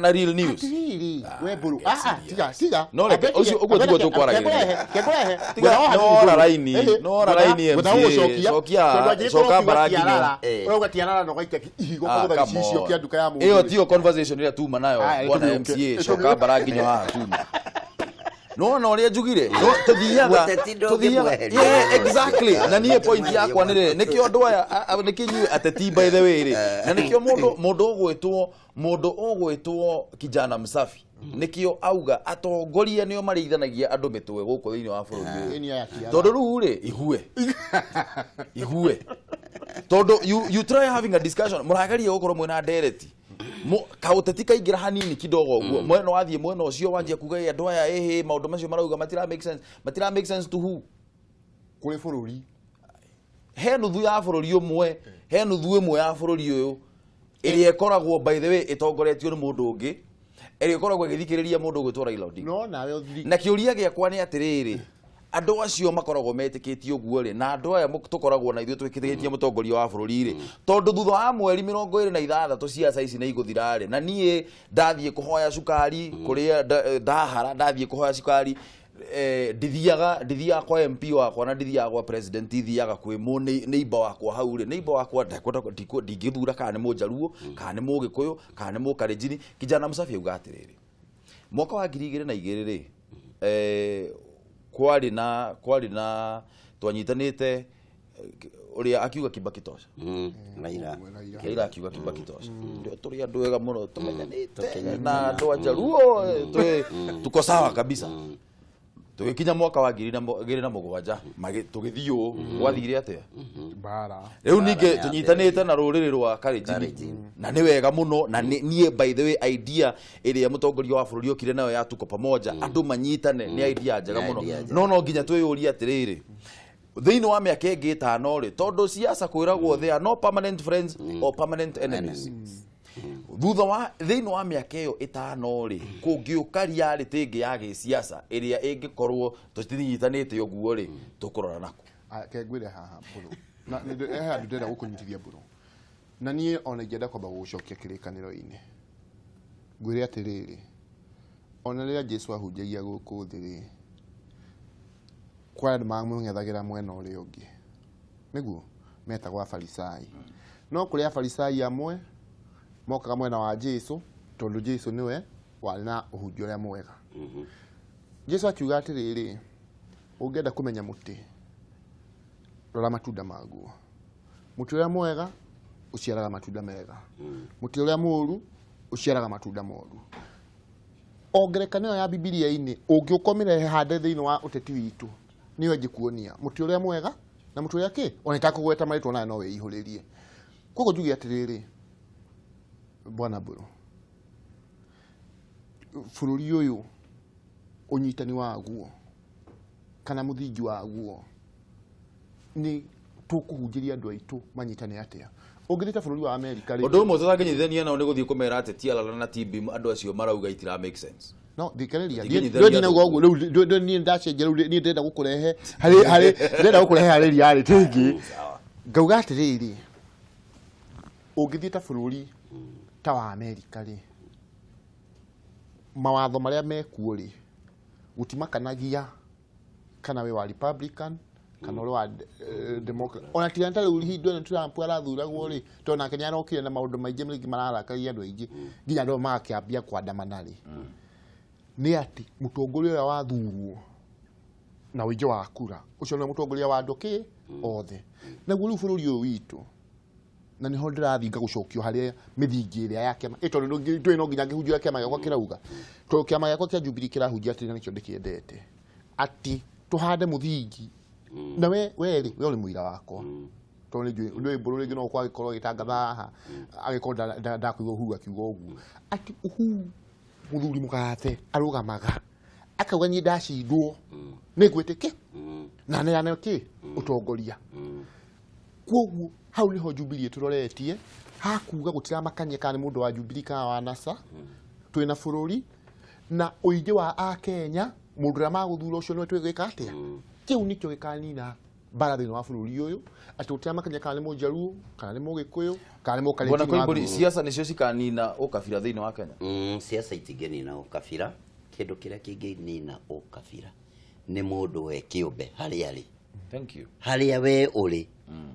na real news? Atĩrĩrĩ, we Mbũrũ, Get ah, ah, serious. tiga tiga. No reke, ũcio ũguo tiguo tũkwaragĩrĩria. Kekũrehe. Tiga, no ora raini, no ora raini, MCA. Cokia mbara nginyo. Ũrauga tiarara na ũgaikia ihigo Ah, kũgũtha come gĩcicio on. kĩa nduka ya mũndũ. Ĩyo tiyo conversation ĩrĩa tuma nayo. Aya, Bwana tũgĩũke. MCA, coka mbara nginyo haha tuma nona ũrĩa njugire. No, tũthiaga Mũteti tũthiaga ndũngĩmweheria. Yeah, exactly. Na niĩ point yakwa nĩ rĩrĩ, nĩkĩo andũ aya nĩkĩo inyuĩ ateti, by the way rĩ, na nĩkĩo mũndũ ũgwĩtwo Kijana Msafi, nĩkĩo auga atongoria nĩo marĩithanagia andũ mĩtwe gũkũ thĩinĩ wa bũrũri ũyũ. Ĩni aya tiarara. Tondũ rĩu rĩ, igue igue. Tondũ you try having a discussion, mũrageria gũkorwo mwĩna ndereti. Kaũteti kaingĩra hanini kidogo ũguo, mwena wathiĩ mwena ũcio wanjia kuga, "Ĩ, andũ aya ĩhĩ maũndũ macio marauga matira make sense." Matira make sense to who? Kũrĩ bũrũri. He nuthu ya bũrũri ũmwe, he nuthu ĩmwe ya bũrũri ũyũ ĩrĩa ĩkoragwo, by the way, ĩtongoretio nĩ mũndũ ũngĩ, ĩrĩa ĩkoragwo ĩgĩthikĩrĩria mũndũ ũgwĩtwo Raila Odinga. No nawe ũthiri Na kĩũria gĩakwa nĩ atĩrĩrĩ, andũ acio makoragwo metĩkĩtie ũguo rĩ, na andũ aya tũkoragwo na ithuĩ twĩtĩkĩtie mũtongoria wa bũrũri rĩ, tondũ thutha wa mweri 26 ciaca ici nĩ igũthira rĩ, na niĩ ndathiĩ kũhoya cukari kũrĩa ndahara, ndathiĩ kũhoya cukari, ndithiaga kwa MP wakwa na ndithiaga kwa president, ithiaga kwĩ neighbor wakwa hau rĩ. Neighbor wakwa ndakwenda ndingĩthura kana nĩ mũnjaruo, kana nĩ mũgĩkũyũ, kana nĩ mũkalenjini. Kijana Msafi auga atĩrĩrĩ, mwaka wa 2002 rĩ, kwarĩ na twanyitanĩte, ũrĩa akiuga Kibaki tosha. Raila. Raila akiuga Kibaki tosha. Ndio tũrĩ andũ ega mũno tũmenyanĩte Tũkĩnyitana. na andũ a Jaluo, tuko sawa kabisa. Tũgĩkinya mwaka wa 2007, tũgĩthiĩ ũũ, gwathire atĩa? Mbara. Rĩu Mbara ningĩ nĩ tũnyitanĩte na rũrĩrĩ rwa Kalenjin. Kalenjin. Na nĩ wega mũno, na niĩ, by the way, idea ĩrĩa mũtongoria wa bũrũri okire nayo ya tuko pamoja, andũ manyitane, nĩ idea njega Nĩ mũno. idea njega. No nginya twĩyũrie atĩrĩrĩ, thĩinĩ wa mĩaka ĩngĩ 5 rĩ, tondũ siasa kwĩragwo there are no permanent friends or permanent enemies, thutha wa thĩinĩ wa mĩaka ĩyo 5 rĩ, kũngĩũka reality ĩngĩ ya gĩsiasa ĩrĩa ĩngĩkorwo tũtinyitanĩte ũguo rĩ, tũkũrora nako? Aya, ke ngwĩre haha mbũrũ na he handũ ndĩrenda gũkũnyitithia mbũrũ, na niĩ ona ingĩenda kwamba gũgũcokia kĩrĩkanĩro-inĩ, ngwĩre atĩrĩrĩ, ona rĩrĩa Jesu ahunjagia gũkũ thĩ rĩ, kwa andũ mamũng'ethagĩra mwena ũrĩa ũngĩ, nĩguo metagwo Afarisai. No kũrĩ Afarisai amwe mokaga mwena wa Jesu, tondũ Jesu nĩwe warĩ na ũhunjia ũrĩa mwega. Jesu akiuga atĩrĩrĩ, ũngĩenda kũmenya mũtĩ, rora matunda maguo. Mũtĩ ũrĩa mwega ũciaraga matunda mega, mũtĩ ũrĩa mũũru ũciaraga matunda moru. O ngerekano ĩyo ya Bibilia-inĩ ũngĩũka ũmĩrehe hande thĩinĩ wa ũteti witũ, nĩyo ĩngĩkuonia mũtĩ ũrĩa mwega na mũtĩ ũrĩa kĩ ona itakũgweta marĩtwa, nayo no wĩihũrĩrie. Koguo njuge atĩrĩrĩ, bwana Mbũrũ, bũrũri ũyũ ũnyitani waguo kana mũthingi waguo nĩ tũkũhunjĩria andũ aitũ manyitane atĩa? Ũngĩthiĩ ta bũrũri wa Amerika rĩ, Ũndũ ũmwe tũtangĩnyitithania nao nĩ gũthiĩ kũmera atĩ tialala na TB andũ acio marauga itira make sense. No thikĩrĩria. Tũtingĩnyitithania. Ndinauga ũguo rĩu, niĩ ndacenjia rĩu, niĩ ndĩrenda gũkũrehe harĩ ndĩrenda gũkũrehe harĩ reality ĩngĩ. Ngauga atĩrĩrĩ, ũngĩthiĩ ta bũrũri ta wa Amerika rĩ, mawatho marĩa mekuo rĩ, gũtimakanagia kana wĩ wa Republican kana ũrĩ wa Democrat. Ona tiga ta rĩu hingo ĩno Trump arathuragwo rĩ, tondũ nake nĩ arokire na maũndũ maingĩ rĩngĩ mararakaria andũ aingĩ, nginya andũ magakĩambia kwandamana rĩ, nĩ atĩ mũtongoria ũrĩa wathurwo na ũingĩ wa kura, ũcio nĩwe mũtongoria wa andũ kĩ othe. Naguo rĩu bũrũri ũyũ witũ, na nĩho ndĩrathiĩ ngagũcokio harĩa mĩthingi ĩrĩa ya kĩama ĩ, tondũ ndũĩ no nginya ngĩhunjia kĩama gĩakwa kĩrauga, tondũ kĩama gĩakwa kĩa Jubilee kĩrahunjia atĩrĩ, na nĩkĩo ndĩkĩendete, atĩ tũhande mũthingi. Na we rĩ, we ũrĩ mũira wakwa, tondũ nĩ njũĩ ndũĩ mbũrũ rĩngĩ no gũkorwo agĩkorwo agĩtangatha haha, agĩkorwo ndakũigua Uhuru akiuga ũguo, atĩ Uhuru mũthuri mũgathe arũgamaga akauga, "Niĩ ndacindwo nĩ ngwĩtĩkĩ na neane kĩ ũtongoria." Koguo hau niho Jubilee ĩtũroretie hakuga gũtiramakania kana nĩ mũndũ wa Jubilee kana wa NASA. Twĩna bũrũri na ũingĩ wa Akenya, mũndũ ũrĩa magũthura ũcio nĩwe twĩgwĩka atĩa. Kĩu nĩkĩo gĩkanina mbara thĩinĩ wa bũrũri ũyũ, atĩ gũtiramakania kana nĩ mũnjaruo, kana nĩ mũgĩkũyũ, kana nĩ Bwana mũkalenjin. Koimbũri, Wathurwo. siasa nĩcio cikanina ũkabira thĩinĩ wa Kenya? Siasa itingĩnina ũkabira. Kĩndũ kĩrĩa kĩngĩnina ũkabira nĩ mũndũ we kĩũmbe harĩa arĩ. Thank you. Harĩa we ũrĩ,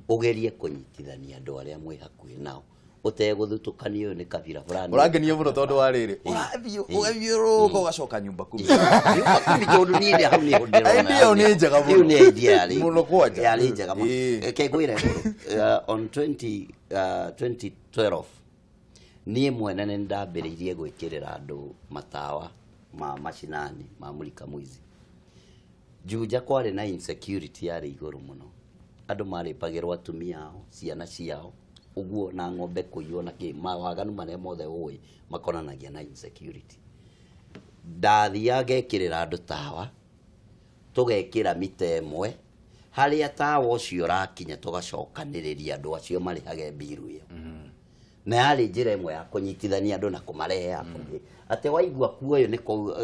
ũgerie kũnyitithania andũ arĩa mwĩ hakuhĩ nao ũtegũthutũkania ũyũ nĩ kabira fulani. Ũrangenia mũno, tondũ wa rĩrĩ, ũrathiĩ ũgathiũrũrũka ũgacoka nyumba kumi. Nyumba kumi, tondũ niĩ ndĩ hau nĩho ndĩrona. Idea ĩyo nĩ njega mũno. Ĩyo nĩ idea yarĩ Mũno kwanja. yarĩ njega mũno. Reke ngwĩre, on 2012 niĩ mwene nĩ ndambĩrĩirie gwĩkĩrĩra andũ matawa ma macinani ma Mulika Mwizi. Juja kwarĩ na insecurity yarĩ igũrũ mũno. Andũ marĩpagĩrwo atumia ao, ciana ciao, ũguo na ng'ombe kũiywo na kĩ, mawaganu marĩa mothe ũĩ makonanagia na insecurity. Ndathiaga ngekĩrĩra andũ tawa, tũgekĩra mita ĩmwe, harĩa tawa ũcio ũrakinya tũgacokanĩrĩria andũ acio marĩhage mbiru ĩyo. Na yarĩ njĩra ĩmwe ya kũnyitithania andũ na kũmarehe hakuhĩ, atĩ waigua kuoyo nĩ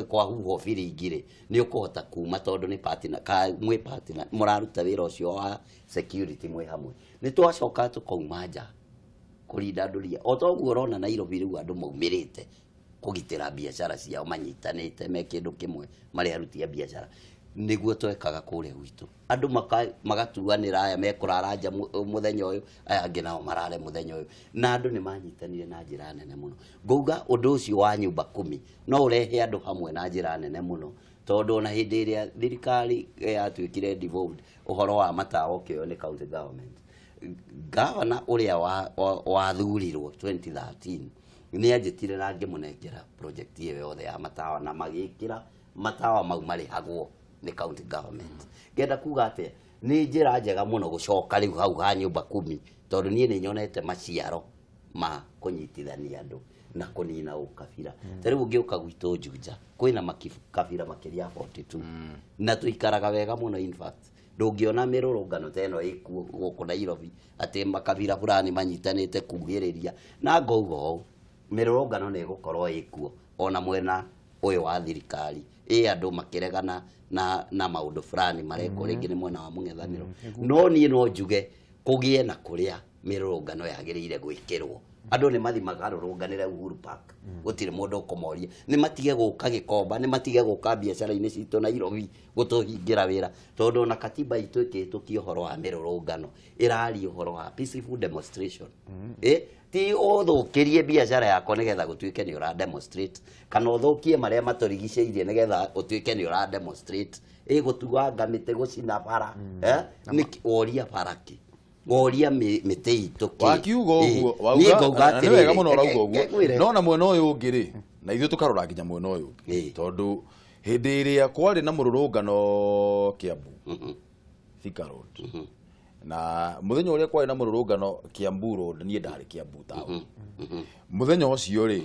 kwahuhwo biringi rĩ, nĩ ũkũhota kuma tondũ nĩ partner, ka mwĩ partner, mũraruta wĩra ũcio wa security mwĩ hamwe. Nĩ twacoka tũkauma nja kũrinda ndũria, o toguo ũrona Nairobi rĩu andũ maumĩrĩte kũgitĩra biacara ciao, manyitanĩte me kĩndũ kĩmwe marĩ aruti a biacara. Nĩguo twekaga kũrĩa gwitũ, andũ magatuanĩra aya mekũrara nja mũthenya ũyũ, aya angĩ nao marare mũthenya ũyũ, na andũ nĩ manyitanire na njĩra nene mũno. Ngauga ũndũ ũcio wa nyumba kumi no ũrehe andũ hamwe na njĩra nene mũno, tondũ ona hĩndĩ ĩrĩa thirikari yatuĩkire devolved, ũhoro wa matawa ũkĩoywo nĩ county government, gavana ũrĩa wathurirwo 2013 nĩ anjĩtire na ngĩmũnengera project ĩyo yothe ya matawa, na magĩkĩra matawa mau marĩhagwo nĩ county government. Ngenda kuga atĩa, nĩ njĩra njega mũno gũcoka rĩu hau ha nyumba kumi, tondũ niĩ nĩ nyonete maciaro ma kũnyitithania andũ na kũnina ũkabira. Ta rĩu ũngĩũka gwitũ Juja, kwĩna makabira makĩria ya 42, na tũikaraga wega mũno. In fact, ndũngĩona mĩrũrũngano ta ĩno ĩkuo gũkũ Nairobi, atĩ makabira fulani manyitanĩte kugĩrĩria. Na ngauga ũũ, mĩrũrũngano nĩ ĩgũkorwo ĩkuo ona mwena ũyũ wa thirikari, ĩ andũ makĩregana na maũndũ fulani marekwo rĩngĩ nĩ mwena wa mũng'ethanĩro. No niĩ no njuge kũgĩe na kũrĩa mĩrũrũngano yagĩrĩire gwĩkĩrwo. Andũ nĩ mathi makarũrũnganĩre Uhuru Park, gũtirĩ mũndũ ũkũmoria. Nĩ matige gũka Gĩkomba, nĩ matige gũka biacara-inĩ citũ Nairobi gũtũhingĩra wĩra, tondũ ona katiba itũ ĩkĩhĩtũkia ũhoro wa mĩrũrũngano ĩraria ũhoro wa peaceful demonstration. Ti ũthũkĩrie biacara yakwa nĩgetha gũtuĩke nĩ ũra demonstrate, kana ũthũkie marĩa matũrigicĩirie nĩgetha ũtuĩke nĩ ũra demonstrate. Gũtuanga mĩtĩ, gũcina bara, nĩkĩ woria bara kĩ, woria mĩtĩ itũ kĩ? Wakiuga ũguo, Niĩ ngauga na nĩ wega atĩrĩrĩ, mũno ũrauga ũguo. Ngwĩre. No na mwena ũyũ ũngĩ rĩ, na ithuĩ tũkarora nginya mwena ũyũ ũngĩ, tondũ hĩndĩ ĩrĩa kwarĩ na mũrũrũngano Kiambu, Thika Road, na mũthenya ũrĩa kwarĩ na mũrũrũngano Kiambu Road, niĩ ndarĩ Kiambu town mũthenya ũcio rĩ,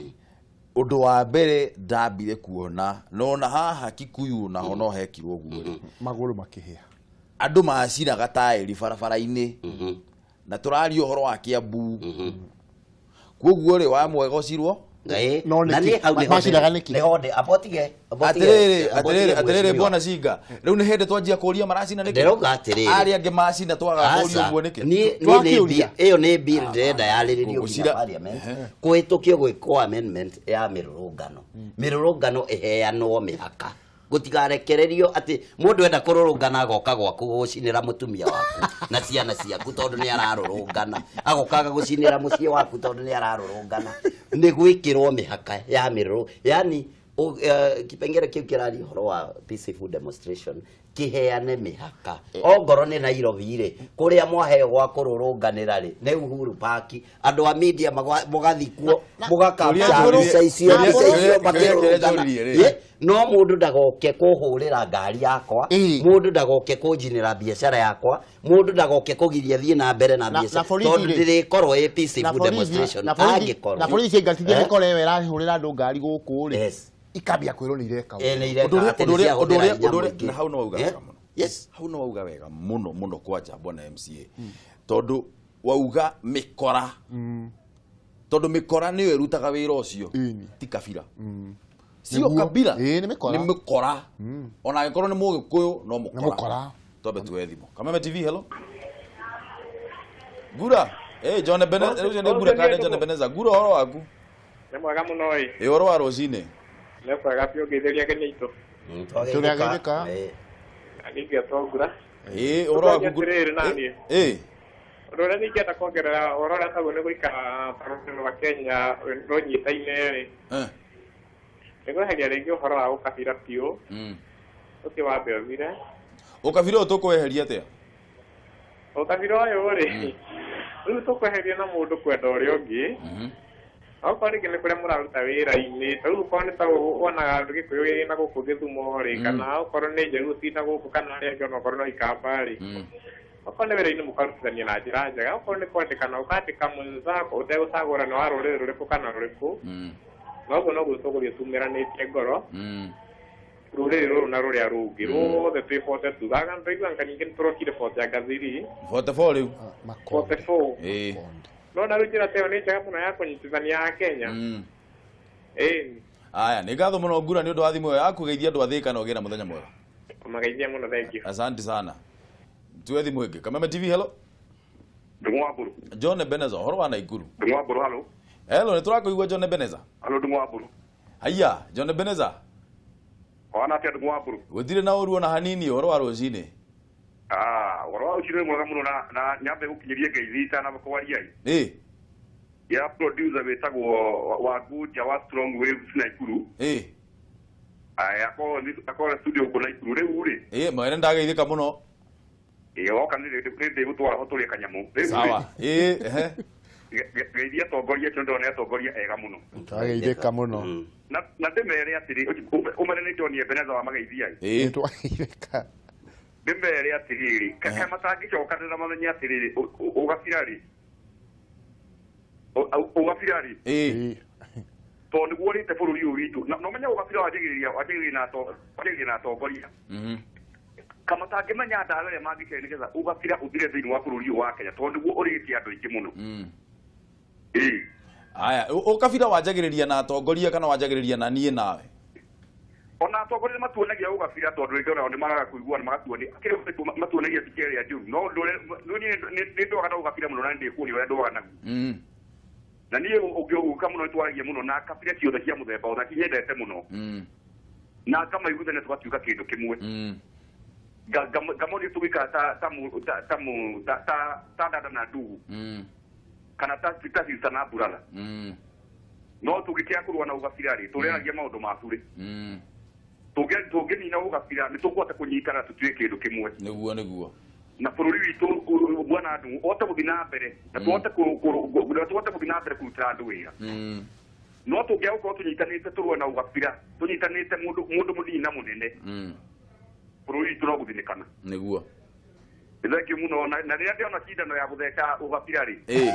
ũndũ wa mbere ndambire kuona, nona haha Kikuyu naho no hekirwo ũguo rĩ, magũrũ makĩhĩa, andũ macinaga taĩri barabara-inĩ, na tũraria ũhoro wa Kiambu. Koguo rĩ, wamwegocirwo. No Na nĩkĩ? niĩ hau nĩho Macinaga nĩkĩ? nĩho ndĩ, abotige Atĩrĩrĩ, atĩrĩrĩ, atĩrĩrĩ, bwana Cinga, rĩu nĩ hĩndĩ twanjia kũria maracina nĩkĩ? Ndĩrauga atĩrĩrĩ. Arĩa angĩ macina twaga kũria ũguo nĩkĩ? Niĩ nĩ Twakĩũria. ĩyo nĩ bill ndĩrenda yarĩrĩrio nginya Gũcira- parliament, kũhĩtũkio gwĩkwo amendment ya mĩrũrũngano. Mĩrũrũngano ĩheanwo mĩhaka, gũtikarekererio atĩ mũndũ enda kũrũrũngana agoka gwaku gũcinĩra mũtumia waku na ciana ciaku tondũ nĩ ararũrũngana, agokaga gũcinĩra mũciĩ waku tondũ nĩ ararũrũngana. Nĩ gwĩkĩrwo mĩhaka ya mĩrũrũ, yani kipengere kĩu kĩraria ũhoro wa peaceful demonstration kĩheane mĩhaka. Ongorwo nĩ Nairobi rĩ, kũrĩa mwaheo gwa kũrũrũnganĩra rĩ, nĩ Uhuru Park, andũ a media mũgathi kuo mũgakapcha mbica icio, mbica icio makĩrũrũngana. No mũndũ ndagoke kũhũrĩra ngari yakwa, mũndũ ndagoke kũnjinĩra biacara yakwa, mũndũ ndagoke kũgiria thiĩ na mbere na biacara, na borithi tondũ rĩ. ndĩrĩkorwo ĩ Na peaceful borithi demonstration na borithi angĩkorwo na borithi ciaingatithia mĩkora ĩyo ĩrahũrĩra andũ ngari gũkũ rĩ, ikambia kwĩrwo nĩ ireka ũguo. Nĩ ireka Ũndũ ũrĩa- atĩ ũndũ nĩ ũrĩa- ciahũthĩra ũndũ ũrĩa- hinya ũndũ ũrĩa- mũingĩ. Na hau no wauga wega mũno. Hau no wauga wega mũno mũno, kwanja bwana MCA, tondũ wauga mĩkora, tondũ mĩkora nĩyo ĩrutaga wĩra ũcio, ti kabira sio. Nĩguo. Kabira Ĩĩ, nĩ mĩkora. Nĩ mĩkora, ona angĩkorwo nĩ mũgĩkũyũ no mũkora. Mũkora. Twambe tuoe thimũ. Kameme TV, hello. Gura. Eh, John Ebenezer, ũcio nĩ Gura kana John Ebenezer? Gura, ũhoro waku? Nĩ mwega mũno ĩ. Ĩ, ũhoro wa rũcinĩ? Nĩ kwega biũ, ngeithĩria ageni aitũ. Tũrĩageithĩka. Agĩithia tongura. Ĩ, ũhoro waku Gura? Atĩrĩrĩ naniĩ. Ĩ. Ũndũ ũrĩa ningĩenda kuongerera ũhoro ũrĩa taguo nĩ gũikara ta rũrĩrĩ rwa Kenya rũnyitaine rĩ, nĩ kweheria rĩngĩ ũhoro wa ũkabira biũ, ũcio wambe ũthire. Ũkabira ũyũ tũkweheria atĩa? Ũkabira ũyũ rĩ, rĩu tũkweheria na mũndũ kwenda ũrĩa ũngĩ. Okorwo rĩngĩ nĩ kũrĩa mũraruta wĩra-inĩ, ta rĩu okorwo nĩ ta wonaga andũ Gĩkũyũ gĩ na gũkũ Gĩthumo rĩ, kana okorwo nĩ Njaruo ci na gũkũ, kana arĩa angĩ onokorwo no Ikamba rĩ, Okorwo nĩ wĩra-inĩ mũkarutithania na njĩra njega, okorwo nĩ kwandĩkana ũkandĩka mwenzako ũtegũcagũra nĩ wa rũrĩrĩ rũrĩkũ kana rũrĩkũ. Na ũguo noguo tũgũthiĩ tumĩranĩtie ngoro rũrĩrĩ rũrũ na rũrĩa rũngĩ ruothe twĩ 42. Gaga ndĩraigua anga ningĩ nĩtũrokire 40 anga 3. 44 rĩu. 44. Ĩĩ. No na rĩu njĩra ta ĩyo nĩ njega mũno ya kũnyitithania Akenya. Ĩĩ. Aya, nĩ ngatho mũno Ngura nĩ ũndũ wa thimũ ĩyo yaku. Geithia andũ a Thĩka na ũgĩe na mũthenya mwega. Kũmageithia mũno, thank you. Asante sana. Tuwe thimũ ĩngĩ. Kameme TV, hello. Ndung'u wa Mburu. John Ebeneza, ũhoro wa Naikuru. Ndung'u wa Mburu, halo. Hello, nĩ tũrakũigua John Ebeneza. Halo, Ndung'u wa Mburu. Haiya, John Ebeneza. Wana atĩa Ndung'u wa Mburu? Gũtirĩ na ũru ona hanini, ũhoro wa rũcinĩ. Ah, ũhoro wa rũcinĩ nĩ mwega mũno na nyambe gũkinyĩrie ngeithi itanamba kwaria ĩ. Ĩ. Ya producer wĩtagwo wa Ngunja wa Strong Waves Naikuru. Ĩ. Aya, akorwo studio gũkũ Naikuru rĩu rĩ. Ĩ, mwene ndageithĩka mũno. Ĩ, woka nĩ ndĩgũtwara ho tũrĩe kanyamũ. Rĩu rĩ, Sawa. Ĩ, ehe. Geithia atongoria acio, ndĩrona nĩ atongoria ega mũno. Twageithĩka mũno. Na ndĩmere atĩrĩ, ũmere nĩ John Ebeneza wa mageithia ĩ. Ĩ. Twageithĩka. Ndĩmere atĩrĩrĩ, kaka matangĩcokanĩrĩra mamenye atĩrĩrĩ, ũgabira rĩ, ũgabira rĩ, Ĩ. tondũ nĩguo ũrĩte bũrũri ũyũ witũ. Na ũmenye ũgabira wanjagĩrĩria na atongoria. Kama matangĩmenya ndawa ĩrĩa mangĩkĩra nĩgetha ũgabira ũthire thĩinĩ wa bũrũri ũyũ wa Kenya, tondũ nĩguo ũrĩte andũ aingĩ mũno. Ĩ. Aya, ũkabira wanjagĩrĩria na atongoria kana wanjagĩrĩria na niĩ nawe? Ona atongoria matuonagia ũgabira, tondũ rĩngĩ onao nĩ magaga kũiguana, magatuonia kĩrĩa matuonagia ti kĩrĩa njũru. No ũndũ ũrĩa niĩ nĩ ndũaga na ũgabira mũno, na nĩ ndĩkuonia ũrĩa ndũaga naguo. Na niĩ ũngĩũka mũno nĩtwaragia mũno na kabira ciothe cia mũthemba wothe, cinyendete mũno. Na ngamaiguithania tũgatuĩka kĩndũ kĩmwe. Ngamonia tũgĩikara ta dada na ndugu. Kana ta sister na brother. No tũngĩkĩaga kũrũa na ũgabira rĩ, tũrĩaragia maũndũ ma burĩ. Tũngĩnina ũgabira nĩ tũkũhota kũnyitana tũtuĩke kĩndũ kĩmwe. Nĩguo, nĩguo. Na bũrũri witũ bwana Ndung'u ũhote gũthiĩ na mbere na tũhote gũthiĩ na mbere kũrutĩra andũ wĩra. No tũngĩaga gũkorwo tũnyitanĩte tũrũe na ũgabira, tũnyitanĩte mũndũ mũnini na mũnene, bũrũri witũ no gũthinĩkana. Nĩguo. Thank you mũno. Na rĩrĩa ndĩona cindano ya gũtheca ũgabira rĩ, Ĩ.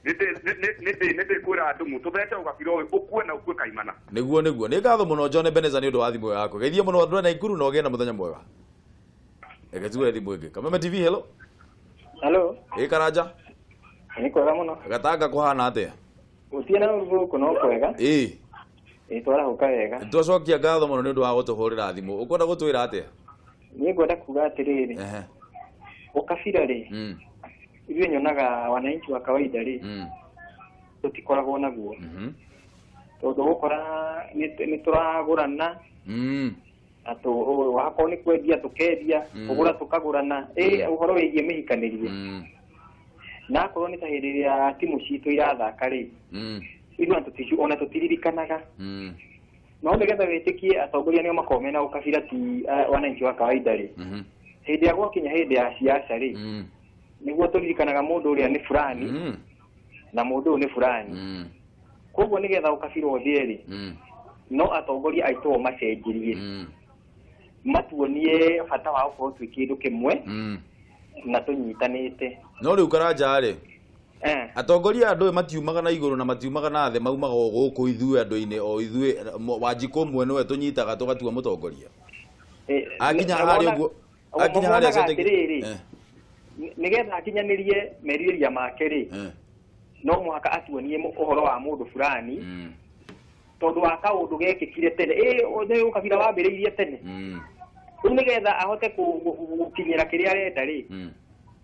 nĩ ndĩkwĩra Ndung'u tũthece ũgabira ũyũ ũkue na ũkue kaimana. Nĩguo, nĩguo. Nĩ ngatho mũno John Ebeneza nĩ ũndũ wa thimũ yaku. Geithia mũno andũ a Naikuru na ũgĩe na mũthenya mwega. Reke tuoe thimũ ĩngĩ. Kameme TV, hello. Hello. Ĩ, Karanja. Nĩ kwega mũno. Gatanga kũhana atĩa? Gũtirĩ na ũru gũkũ, no kwega. Ĩ. Ĩ, twarahũka wega. Twacokia ngatho mũno nĩ ũndũ wa gũtũhũrĩra thimũ. Ũkwenda gũtwĩra atĩa? Niĩ ngwenda kuga atĩrĩrĩ. Ehe. Ũkabira rĩ, ithuĩ nyonaga wananchi wa kawaida rĩ, tũtikoragwo naguo. Tondũ ũgũkora nĩ tũragũrana, na wakorwo nĩ kwendia tũkendia, kũgũra tũkagũrana. Ĩ, ũhoro wĩgiĩ mĩhikanĩrie. Na akorwo nĩ ta hĩndĩ ĩrĩa timu citũ irathaka rĩ, ithuĩ ona tũtiririkanaga. No nĩgetha wĩtĩkie atongoria nĩo makoragwo mena ũkabira ti wananchi wa kawaida rĩ, hĩndĩ ya gwakinya hĩndĩ ya siasa rĩ, nĩguo tũririkanaga mũndũ ũrĩa nĩ fulani na mũndũ ũyũ nĩ fulani. Koguo nĩgetha ũkabira ũthire rĩ, no atongoria aitũ o macenjirie, matuonie bata wa gũkorwo twĩ kĩndũ kĩmwe na tũnyitanĩte. No rĩu Karanja rĩ, atongoria andũ ĩ matiumaga na igũrũ na matiumaga na thĩ, maumaga o gũkũ ithuĩ andũ-inĩ, o ithuĩ Wanjikũ ũmwe nĩwe tũnyitaga tũgatua mũtongoria. Akinya harĩa ũguo, akinya harĩa atĩrĩrĩ, nĩgetha akinyanĩrie merirĩria make rĩ, no mũhaka atuonie ũhoro wa mũndũ fulani, tondũ wa kaũndũ gekĩkire tene. Ĩ, nĩ ũkabira wambĩrĩirie tene. Rĩu nĩgetha ahote gũkinyĩra kĩrĩa arenda rĩ,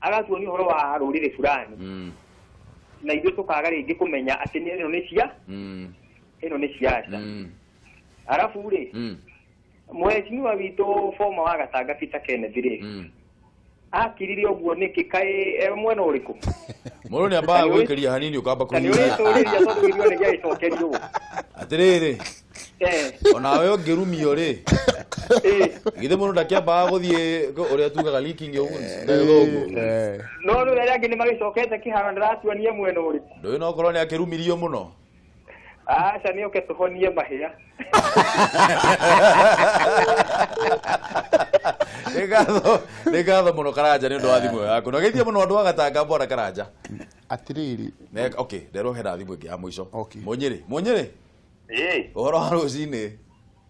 agatuonia ũhoro wa rũrĩrĩ fulani. Na ithuĩ tũkaga rĩngĩ kũmenya atĩ ĩno nĩ cia, ĩno nĩ siasa. Arabu rĩ, mheshimiwa witũ former wa Gatanga Peter Kenneth rĩ, akirire ũguo nĩkĩ? Kaĩ mwena ũrĩkũ? Mũndũ nĩ ambaga gwĩkĩria hanini ũkamba kũnyita. Nĩ ũrĩtũrĩria tondũ ithuĩ nĩ gĩagĩcokerio. Atĩrĩrĩ, onawe ũngĩrumio rĩ, githĩ mũndũ ndakĩambaga gũthiĩ ũrĩa tugaga leaking wounds na gĩthũngũ? No rĩu arĩa angĩ nĩ magĩcokete kĩharo, ndĩratuonie mwena ũrĩkũ. Ndũĩ no korwo nĩ akĩrumirio mũno. Aca, nĩ oke tũhonie mahĩa. Nĩ ngatho, nĩ ngatho mũno Karanja nĩ ũndũ wa thimũ ĩyo yaku. Na geithia mũno andũ a Gatanga bwana Karanja. Atĩrĩrĩ. Ne, okay, nderwo hena thimũ ĩngĩ ya mũico. Okay. Mũnyĩrĩ, Mũnyĩrĩ. Ĩĩ. Ũhoro wa rũcinĩ.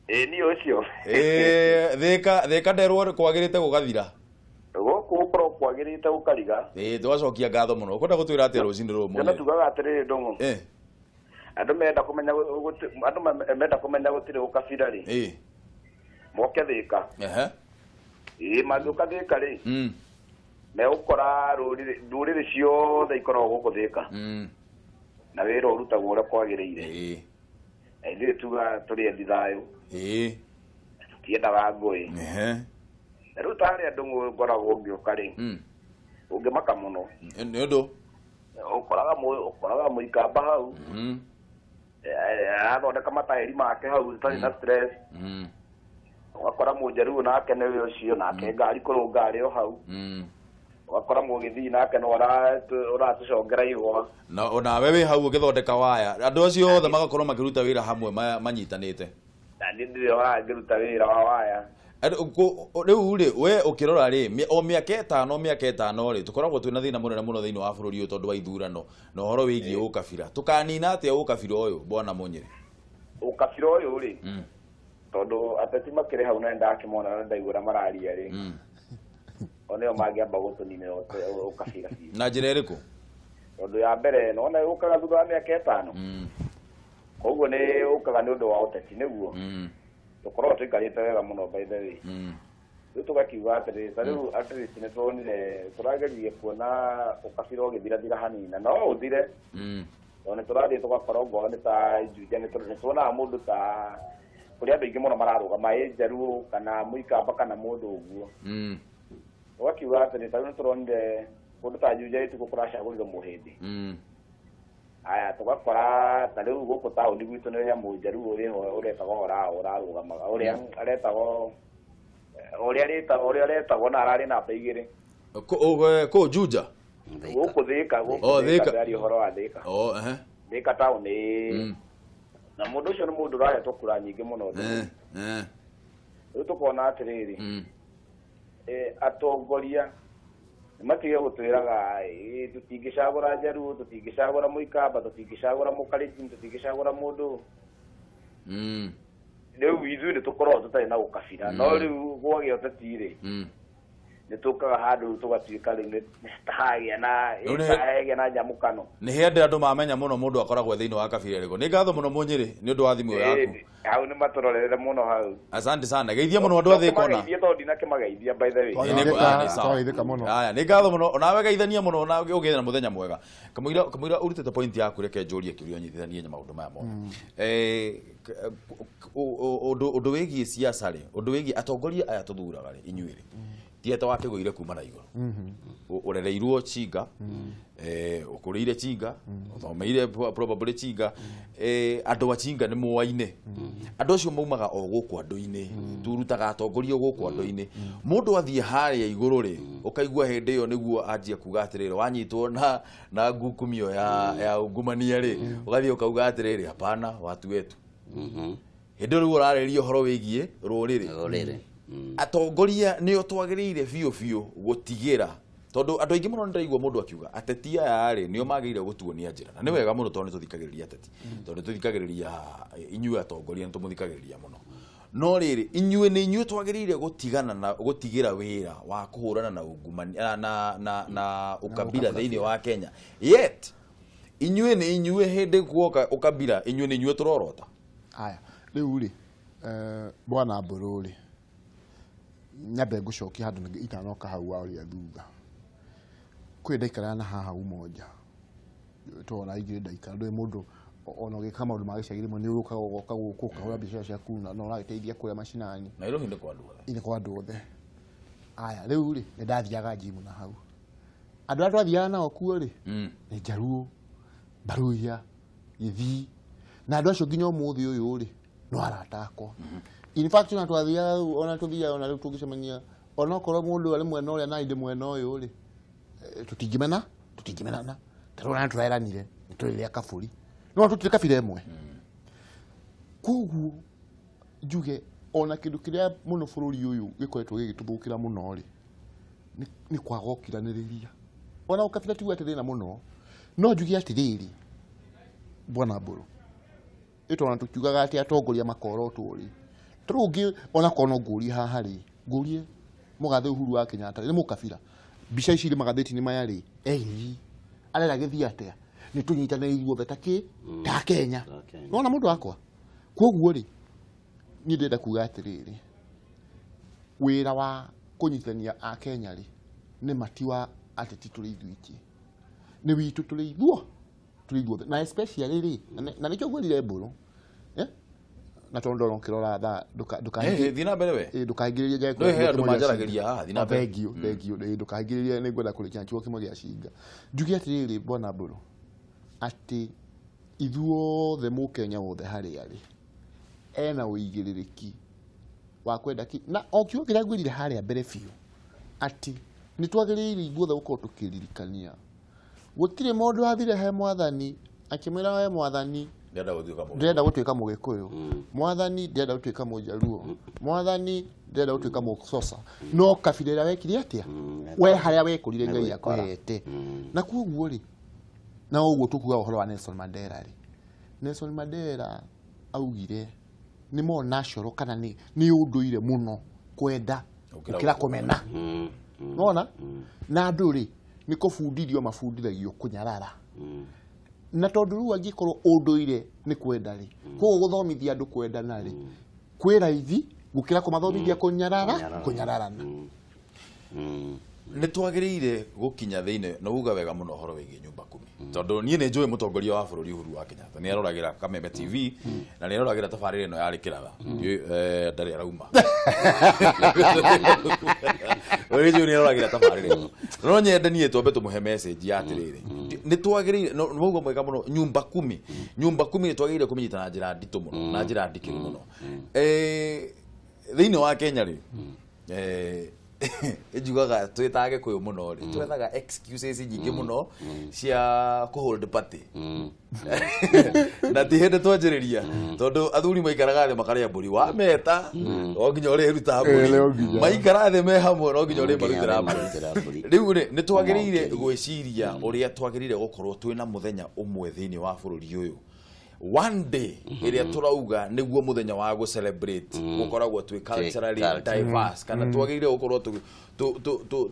Ĩĩ niĩ ũcio. Ĩĩ, Thĩka, Thĩka nderwo kwagĩrĩte gũgathira. Gũkũ gũkorwo kwagĩrĩte gũkariga. Ĩĩ, twacokia ngatho mũno. Ũkwenda gũtwĩra atĩa rũcinĩ rũrũ Jana Mũnyĩrĩ? tugaga atĩrĩrĩ Ndũng'ũ. Eh. Andũ menda kũmenya andũ menda kũmenya gũtirĩ ũkabira rĩ. Ĩĩ. Moke Thĩka. Ehe. Ĩĩ mangĩũka Thĩka rĩ. Megũkora rũrĩrĩ ndũrĩrĩ ciothe ikoragwo gũkũ Thĩka. Na wĩra ũrutagwo ũrĩa kwagĩrĩire. Ĩĩ. Na ithuĩ tuga tũrĩ endi thayũ. Ĩĩ. Tũtiendaga ngũĩ. Ehe. Na rĩu ta harĩa Ndũng'ũ ngoragwo ngĩũka rĩ. Ũngĩmaka mũno. Nĩ ũndũ? Ũkoraga ũkoraga mũikamba hau. Arathondeka mataĩri make hau ũtarĩ na stress. Ũgakora mũnjaruo nake nĩwe ũcio nake ngari kũrũnga arĩ o hau. Ũgakora mũgĩthii nake no ũratũcongera igwa. Na onawe wĩ hau ũgĩthondeka waya. Andũ acio othe magakorwo makĩruta wĩra hamwe manyitanĩte. Na niĩ ndirĩ o haha ngĩruta wĩra wa waya. Rĩu rĩ, we ũkĩrora rĩ, o mĩaka ĩtano, mĩaka ĩtano rĩ, tũkoragwo twĩna thĩna mũnene mũno thĩinĩ wa bũrũri ũyũ tondũ wa ithurano na ũhoro wĩgiĩ ũkabira. Tũkanina atĩa ũkabira ũyũ, bwana Mũnyĩrĩ? Ũkabira ũyũ rĩ, tondũ ateti makĩrĩ hau na nĩndakĩmona na nĩndaigua ũrĩa mararia rĩ, o nĩo mangĩamba gũtũninĩra ũkabira biũ. Na njĩra ĩrĩkũ? Tondũ ya mbere, nĩwona ũkaga thutha wa mĩaka ĩtano. Koguo nĩ ũkaga nĩ ũndũ wa ũteti nĩguo. Tũkoragwo tũikarĩte wega mũno by the way. Rĩu tũgakiuga atĩrĩrĩ, ta rĩu at least nĩ tuonire, tũrageririe kuona ũkabira ũgĩthirathira hanini, na no ũthire. Tondũ nĩ tũrathiĩ tũgakora ongorwo nĩ ta Juja, nĩ tuonaga mũndũ ta kũrĩ andũ aingĩ mũno mararũgama, ĩ Njaruo kana Mũikamba kana mũndũ ũguo. Ũgakiuga atĩrĩrĩ, ta rĩu nĩ tũronire kũndũ ta Juja ĩtukũ kũracagũrirwo Mũhĩndĩ. Aya, tũgakora ta rĩu gũkũ taũni gwitũ nĩ he Mũnjaruo ũrĩ ho ũretagwo Orao ũrarũgamaga, ũrĩa aretagwo, ũrĩa aretagwo, ũrĩa aretagwo na ararĩ namba igĩrĩ. Kũ Juja? Gũkũ Thĩka, gũkũ Oh, Thĩka, Thĩka. ndĩraria ũhoro wa Thĩka. Oh, ehe. Thĩka taũni. Na mũndũ ũcio nĩ mũndũ ũrahetwo kura nyingĩ mũno. Rĩu tũkona atĩrĩrĩ, atongoria matige gũtwĩraga, tũtingĩcagũra Njaruo, tũtingĩcagũra Mũikamba, tũtingĩcagũra Mũkalenjin, tũtingĩcagũra mũndũ. Rĩu ithuĩ nĩ tũkoragwo tũtarĩ na ũkabira, no rĩu gwagĩa ũteti rĩ, nĩ tũkaga handũ tũgatuĩka rĩu nĩ hagĩa na hagĩa na nyamũkano. Nĩ hĩndĩ andũ mamenya mũno mũndũ akoragwo thĩinĩ wa kabira ĩrĩkũ. Nĩ ngatho mũno Mũnyĩrĩ nĩ ũndũ wa thimũ ĩyo yaku. Hau nĩ matũrorere mũno hau. Asante sana. Geithia mũno andũ a Thĩka ona. Tũmageithie tondũ ndinakĩmageithia by the way. Twageithĩka mũno. Haya, nĩ ngatho mũno. Onawe geithania mũno na ũgĩe na mũthenya mwega. Kamũira, kamũira ũrutĩte point yaku, reke njũrie kĩũria nyitithanie na maũndũ maya mothe. Ũndũ wĩgiĩ siasa rĩ, ũndũ wĩgiĩ atongoria aya tũthuraga rĩ, inyuĩ rĩ, ti atĩ wakĩgũire kuma na igũrũ. Ũrereirwo Chinga, ũkũrĩire Chinga, ũthomeire probably Chinga, andũ a Chinga nĩ moaine. Andũ acio maumaga o gũkũ andũ-inĩ, turutaga atongoria gũkũ andũ-inĩ. Mũndũ athiĩ harĩa igũrũ rĩ, ũkaigua hĩndĩ ĩyo nĩguo anjia kuga atĩrĩrĩ, wanyitwo na ngukumio ya ungumania rĩ, ũgathiĩ ũkauga atĩrĩrĩ, hapana, watu wetu. Hĩndĩ ĩyo rĩu ũrarĩrĩria ũhoro wĩgiĩ rũrĩrĩ. Rũrĩrĩ. Atongoria nĩo twagĩrĩire biũ biũ gũtigĩra, tondũ andũ aingĩ mũno nĩndĩraigua mũndũ akiuga ateti aya rĩ nĩo magĩrĩire gũtuonia njĩra, na nĩ wega mũno tondũ nĩtũthikagĩrĩria ateti, tondũ nĩtũthikagĩrĩria inyuĩ atongoria, nĩtũmũthikagĩrĩria mũno. No rĩrĩ, inyuĩ nĩ inyuĩ twagĩrĩire gũtigana na gũtigĩra wĩra wa kũhũrana na ungumania na ũkabira thĩinĩ wa Kenya. Yet inyuĩ nĩ inyuĩ hĩndĩ guoka ũkabira, inyuĩ nĩ inyuĩ tũrorota. Aya, rĩu rĩ, bwana Mbũrũ rĩ, nyambe ngũcokia handũ itanoka hau wa ũrĩa thutha. Kwĩ ndaikaraga na haha Umoja. Tondũ aingĩ ndaikara, ndũĩ mũndũ ona ũgĩka maũndũ ma gĩcagi rĩmwe nĩ ũrũkaga ũgoka gũkũ ũkahũra biacara ciaku na ũragĩteithia kũrĩa macinani. Nairobi nĩ kwa andũ othe. Nĩ kwa andũ othe. Aya, rĩu rĩ, nĩ ndathiaga gym na hau. Andũ arĩa twathiaga nao kuo rĩ, nĩ Njaruo, Baruya, Gĩthii, na andũ acio nginya ũmũthĩ ũyũ rĩ, no arata akwa. In fact, ona twathiaga ona tũthiaga ona rĩu tũngĩcemania, ona okorwo mũndũ arĩ mwena ũrĩa na ndĩ mwena ũyũ rĩ, tũtingĩmena, tũtingĩmenana. Ta rĩu ona nĩtũreranire, nĩtũrĩrĩa kabũri. No tũtirĩ kabira ĩmwe. Koguo njuge Ona kĩndũ kĩrĩa mũno bũrũri ũyũ gĩkoretwo gĩgĩtũthũkĩra mũno rĩ, nĩ kwaga ũkiranĩrĩria. Ona ũkabira tiguo atĩ thĩna mũno, no njuge atĩrĩrĩ, Bwana Mbũrũ, ĩtona tũkiugaga atĩ atongoria makorotwo rĩ, tarĩu ũngĩ ona korwo no ngũrie haha rĩ, ngũrie mũgathe Uhuru wa Kenyatta nĩ mũkabira, mbica ici irĩ magathĩti-inĩ maya rĩ, ĩĩ arera gĩthiĩ atĩa, nĩ tũnyitanĩre ithuothe ta kĩ ta Kenya. Nona mũndũ wakwa, koguo rĩ, niĩ ndĩrenda kuga atĩrĩrĩ, wĩra wa kũnyitithania a Kenya rĩ, nĩ mati wa ateti tũrĩ ithuiki, nĩ witũ tũrĩ ithuo tũrĩ ithuothe, na especially rĩ, na nĩkĩo ngwĩrire Mbũrũ, na tondũ ndona ũkĩrora thaa, thiĩ na mbere we. Ndũkaingĩrĩrie njage No, he andũ manjaragĩria haha, thiĩ na mbere. Thank you, thank you. Ndũkaingĩrĩrie, nĩ ngwenda kũrĩkia na kiugo kĩmwe gĩa cinga. Njuge atĩrĩrĩ Bwana Mbũrũ, atĩ ithuothe mũkenya wothe harĩa arĩ ena ũigĩrĩrĩki wa kwenda ki, na o kiugo kĩrĩa ngwĩrire harĩa mbere biũ, atĩ nĩ twagĩrĩire ithuothe gũkorwo tũkĩririkania gũtirĩ mũndũ wathire he mwathani akĩmwĩra we mwathani ndĩrenda gũtuĩka mũgĩkũyũ, mwathani ndĩrenda gũtuĩka mũjaruo, mwathani ndĩrenda gũtuĩka mũcoca, no kabira ĩrĩa wekire atĩa, we harĩa wekũrire Ngai akũhete. Na koguo rĩ, na ũguo tũkuga ũhoro wa Nelson Mandela rĩ, Nelson Mandela augire nĩ more natural kana nĩ ũndũire mũno kwenda gũkĩra kũmena. Nona na andũ rĩ, nĩ kũbundithio mabundithagio kũnyarara, na tondũ rĩu angĩkorwo ũndũire nĩ kwenda rĩ, koguo gũthomithia andũ kwendana rĩ, kwĩ raithi gũkĩra kũmathomithia kũnyarara kũnyararana. Nĩ twagĩrĩire gũkinya thĩinĩ na uga wega mũno ũhoro wĩgiĩ nyumba kumi, tondũ niĩ nĩ njũĩ mũtongoria wa bũrũri Uhuru wa Kenyatta nĩ aroragĩra Kameme TV na nĩ aroragĩra tabarĩra ĩno ya Rĩkĩratha, ndarĩ arauma ũrĩ nĩ aroragĩra tabarĩra ĩno. No nyende niĩ twambe tũmũhe message ya atĩrĩrĩ, nĩ twagĩrĩire no uga mwega mũno nyumba kumi, nyumba kumi nĩ twagĩrĩire kũmĩnyita na njĩra nditũ mũno, na njĩra ndikĩru mũno. Thĩinĩ wa Kenya rĩ, njugaga twĩ ta Agĩkũyũ mũno rĩ, twethaga excuses nyingĩ mũno cia kũ hold party, na ti hĩndĩ twanjĩrĩria, tondũ athuri maikaraga thĩ makarĩa mbũri, wameta no nginya ũrĩruta mbũri, maikara thĩ me hamwe no nginya ũrĩmarutĩra mbũri. Rĩu rĩ, nĩ twagĩrĩire gwĩciria ũrĩa twagĩrĩire gũkorwo twĩna mũthenya ũmwe thĩinĩ wa bũrũri ũyũ, one day ĩrĩa tũrauga nĩguo mũthenya wa gũ celebrate gũkoragwo twĩ culturally diverse, kana twagĩrĩire gũkorwo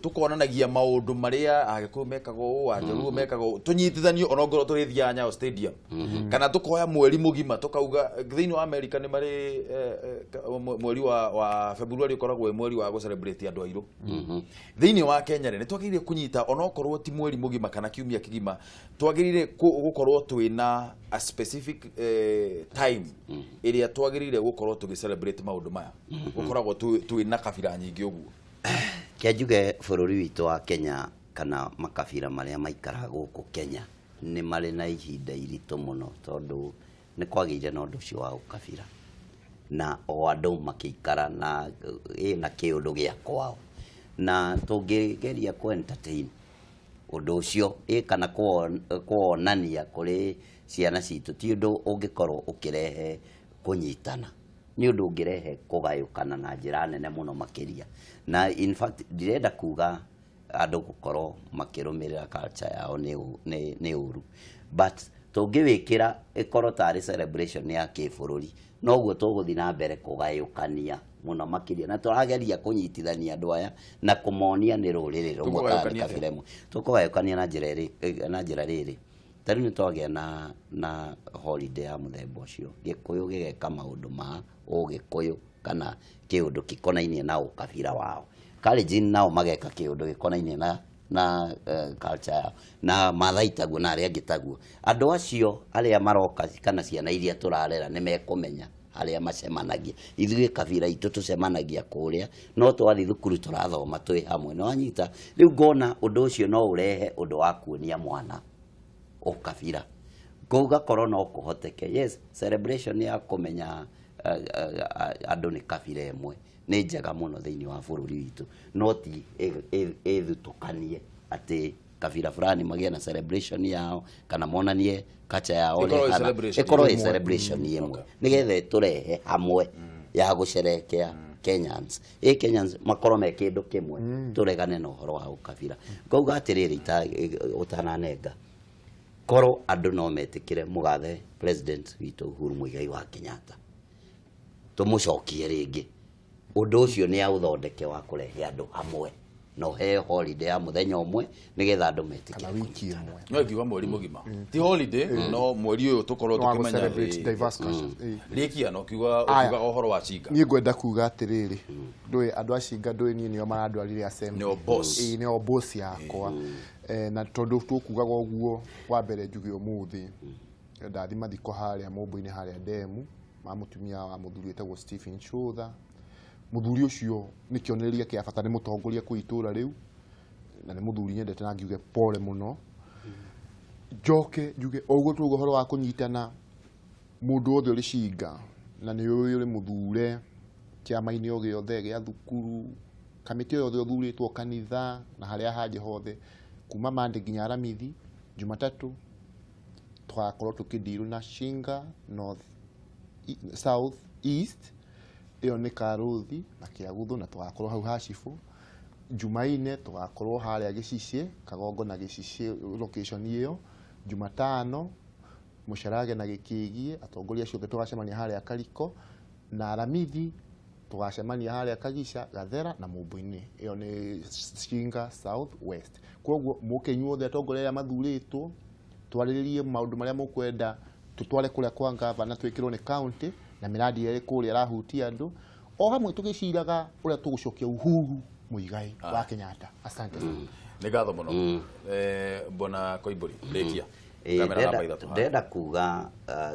tũkonanagia maũndũ marĩa Agĩkũyũ mekaga ũũ, Ajaluo mekaga ũũ, tũnyitithanio ona ongorwo tũrĩthiaga Nyayo Stadium, kana tũkoya mweri mũgima tũkauga thĩinĩ wa America nĩ marĩ mweri wa February ũkoragwo wĩ mweri wa gũ celebrate andũ airũ. Thĩinĩ wa Kenya rĩ, nĩ twagĩrĩire kũnyita onokorwo ti mweri mũgima kana kiumia kĩgima, twagĩrĩire gũkorwo twĩna a specific time ĩrĩa twagĩrĩire gũkorwo tũgĩ celebrate maũndũ maya, gũkoragwo twĩna kabira nyingĩ ũguo. Kĩa njuge bũrũri witũ wa Kenya kana makabira marĩa maikaraga gũkũ Kenya nĩ marĩ na ihinda iritũ mũno, tondũ nĩ kwagĩire na ũndũ ũcio wa ũkabira, na o andũ makĩikara na na kĩũndũ gĩa kwao, na tũngĩgeria kũ entertain ũndũ ũcio kana kuonania kũrĩ ciana citũ, ti ũndũ ũngĩkorwo ũkĩrehe kũnyitana, nĩ ũndũ ũngĩrehe kũgayũkana na njĩra nene mũno makĩria. Na in fact ndirenda kuga andũ gũkorwo makĩrũmĩrĩra culture yao nĩ ũru, but tũngĩwĩkĩra ĩkorwo tarĩ celebration ya kĩbũrũri, noguo tũgũthiĩ na mbere kũgayũkania mũno makĩria, na tũrageria kũnyitithania andũ aya na kũmonia nĩ rũrĩrĩ rũmwe kana nĩ kabira ĩmwe. Tũkũgayũkania na njĩra ĩrĩ, na njĩra rĩrĩ, ta rĩu nĩ twagĩa na holiday ya mũthemba ũcio, Gĩkũyũ gĩgeka maũndũ ma ũgĩkũyũ kana kĩũndũ gĩkonainie na ũkabira wao, Kalenjin nao mageka kĩũndũ gĩkonainie na culture yao, na Maathai taguo na arĩa angĩ taguo. Andũ acio arĩa maroka kana ciana iria tũrarera nĩ mekũmenya harĩa macemanagia. Ithuĩ kabira itũ tũcemanagia kũrĩa, no twathiĩ thukuru tũrathoma twĩ hamwe, nĩ wanyita? Rĩu ngona ũndũ ũcio no ũrehe ũndũ wa kuonia mwana ũkabira, gũgakorwo no kũhoteke. Yes, celebration ya kũmenya andũ nĩ kabira ĩmwe nĩ njega mũno thĩinĩ wa bũrũri witũ, no ti ĩthutũkanie atĩ kabira fulani magĩe na celebration yao kana monanie culture yao Ĩkorwo ĩ ĩkorwo ĩ ĩmwe. celebration ĩmwe, nĩgetha ĩtũrehe hamwe. Ya gũcerekea Kenyans, ĩ Kenyans makorwo me kĩndũ kĩmwe, tũregane na ũhoro wa ũkabira. Ngauga atĩrĩrĩ, ũtananenga, korwo andũ no metĩkĩre mũgathe president witũ Uhuru Muigai wa Kenyatta, tũmũcokie rĩngĩ, ũndũ ũcio nĩ aũthondeke wa kũrehe andũ hamwe na ũheo holiday ya mũthenya ũmwe nĩgetha andũ metĩkĩre. Kana wiki ĩmwe. No ingiuga mweri mũgima, ti holiday, no mweri ũyũ tũkorwo No wa tũkĩmenya. Celebrate diverse cultures. Rĩkia no kiuga. Aya. Ũkiuga ũhoro wa cinga. Niĩ ngwenda kuga atĩrĩrĩ, ndũĩ andũ a cinga, ndũĩ niĩ nĩo marandwarire assembly. Nĩo boss. Ĩĩ, nĩo boss yakwa. Na tondũ tũkugaga ũguo, wa mbere njuge ũmũthĩ ndathi mathiko harĩa mũmbũ-inĩ harĩa ndemu ma mũtumia wa mũthuri wĩtagwo Stephen Chotha. Mũthuri ũcio nĩ kĩonereria kĩa bata, nĩ mũtongoria kũu itũũra rĩu na nĩ mũthuri nyendete na ngiuge pole mũno. Njoke njuge o ũguo tuga ũhoro wa kũnyitana, mũndũ wothe ũrĩ cinga na nĩ ũĩ ũrĩ mũthure kĩama-inĩ o gĩothe gĩa thukuru, kamĩtĩ o yothe ũthurĩtwo kanitha na harĩa hangĩ hothe, kuma Monday nginya Aramithi, Jumatatũ tũgakorwo tũkĩndirwo na Shinga North, South East, ĩyo nĩ Karũthi na Kĩaguthu, na tũgakorwo hau ha cibũ. Jumaine tũgakorwo harĩa Gĩcicĩ, Kagongo na Gĩcicĩ, location ĩyo. Jumatano Mũcarage na Gĩkĩgiĩ, atongoria acio othe tũgacemania harĩa Kariko, na Aramithi tũgacemania harĩa Kagica, Gathera na Mũmbũ-inĩ, ĩyo nĩ Shinga South West. Koguo mũke inyuothe atongoria arĩa mathurĩtwo, twarĩrĩrie maũndũ marĩa mũkwenda tũtware kũrĩa kwa ngavana, twĩkĩrwo nĩ county na mĩradi ĩrĩa ĩrĩ kũrĩa ĩrahutia andũ o hamwe, tũgĩciraga ũrĩa tũgũcokia Uhuru Muigai wa Kenyatta. Asante sana. Nĩ ngatho mũno. Bwana Koimbũri, rĩkia. Kamera namba 3 haha. Ndĩrenda kuga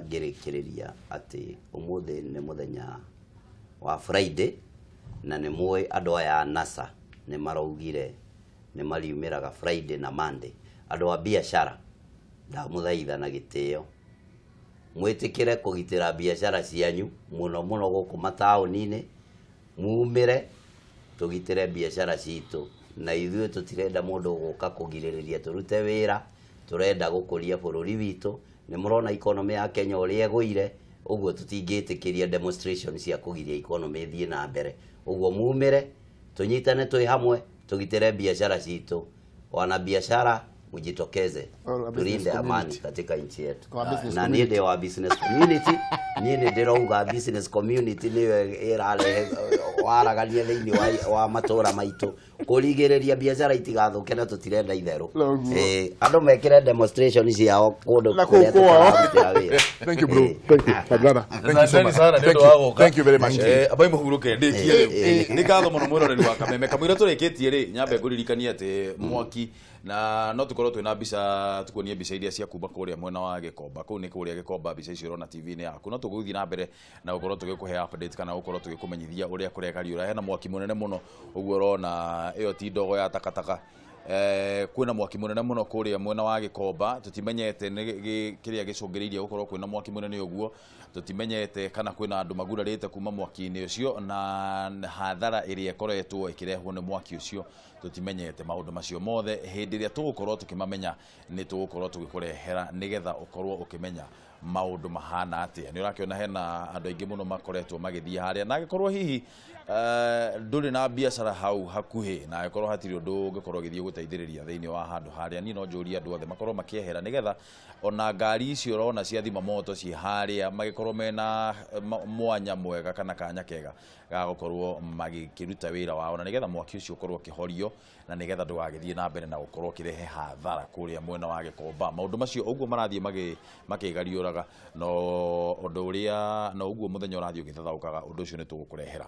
ngĩrĩkĩrĩria atĩ ũmũthĩ nĩ mũthenya wa Friday na nĩ mũĩ andũ aya a NASA nĩ maraugire nĩ mariumĩraga Friday na Monday. Andũ a biacara, ndamũthaitha na gĩtĩo mwĩtĩkĩre kũgitĩra biacara cianyu mũno mũno gũkũ mataũni-inĩ, mumĩre tũgitĩre biacara citũ, na ithuĩ tũtirenda mũndũ ũgũka kũgirĩrĩria tũrute wĩra. Tũrenda gũkũria bũrũri witũ. Nĩ mũrona economy ya Kenya ũrĩa ĩgũire ũguo, tũtingĩtĩkĩria demonstration cia kũgiria economy ĩthiĩ na mbere. Ũguo mumĩre tũnyitane twĩ hamwe tũgitĩre biacara citũ. Wana biashara, mjitokeze, Our business tulinde amani community. katika nchi yetu. Kwa business Na niĩ community. ndĩ wa business community, niĩ nĩ ndĩrauga business community nĩyo ĩrarehe waragania thĩinĩ wa matũra maitũ, kũrigĩrĩria biacara itigathũke, na tũtirenda itherũ. Noguo. Andũ mekĩre demonstration ciao kũndũ Na kũu kũrĩa kwao. tũtararutĩra wĩra. Thank you, bro. Thank you, my brother. Thank you so Asanteni much. sana nĩ Thank ũndũ wa you. gũka. Thank you very much. Ambai mũhurũke, ndĩkie rĩu. Nĩ ngatho mũno mwĩroreri wa Kameme. Kamũira tũrĩkĩtie rĩ, nyambe ngũririkanie atĩ mwaki na no tũkorwo twĩna mbica, tukuonie mbica iria cia kuma kũrĩa mwena wa Gĩkomba. Kũu nĩ kũrĩa Gĩkomba, mbica icio ũrona TV-inĩ yaku. No tũgũthiĩ na mbere na gũkorwo tũgĩkũhe update kana gũkorwo tũgĩkũmenyithia ũrĩa kũrekariũra. Hena mwaki mũnene mũno ũguo ũrona, ĩyo ti ndogo ya takataka. Kwĩna mwaki mũnene mũno kũrĩa mwena wa Gĩkomba. Tũtimenyete nĩ kĩrĩa gĩcũngĩrĩirie gũkorwo kwĩna mwaki mũnene ũguo, tũtimenyete kana kwĩna andũ magurarĩte kuma mwaki-inĩ ũcio na hathara ĩrĩa ĩkoretwo ĩkĩrehwo nĩ mwaki ũcio. Tũtimenyete maũndũ macio mothe. Hĩndĩ ĩrĩa tũgũkorwo tũkĩmamenya, nĩ tũgũkorwo tũgĩkũrehera nĩgetha ũkorwo ũkĩmenya maũndũ mahana atĩa. Nĩ ũrakĩona hena andũ aingĩ mũno makoretwo magĩthiĩ harĩa, na angĩkorwo hihi ndũrĩ na biacara hau hakuhĩ, na angĩkorwo hatirĩ ũndũ ũngĩkorwo ũgĩthiĩ gũteithĩrĩria thĩinĩ wa handũ harĩa, niĩ no njũrie andũ othe makorwo makĩehera nĩgetha ona ngari icio ũrona cia thima moto ciĩ harĩa magĩkorwo mena mwanya mwega kana kanya kega ga gũkorwo magĩkĩruta wĩra wao, na nĩgetha mwaki ũcio ũkorwo ũkĩhorio na nĩgetha ndũgagĩthiĩ na mbere na gũkorwo ũkĩrehe hathara kũrĩa mwena wa Gĩkomba. Maũndũ macio ũguo marathiĩ makĩgariũraga, no ũndũ ũrĩa no ũguo mũthenya ũrathiĩ ũgĩthathaũkaga, ũndũ ũcio nĩ tũgũkũrehera.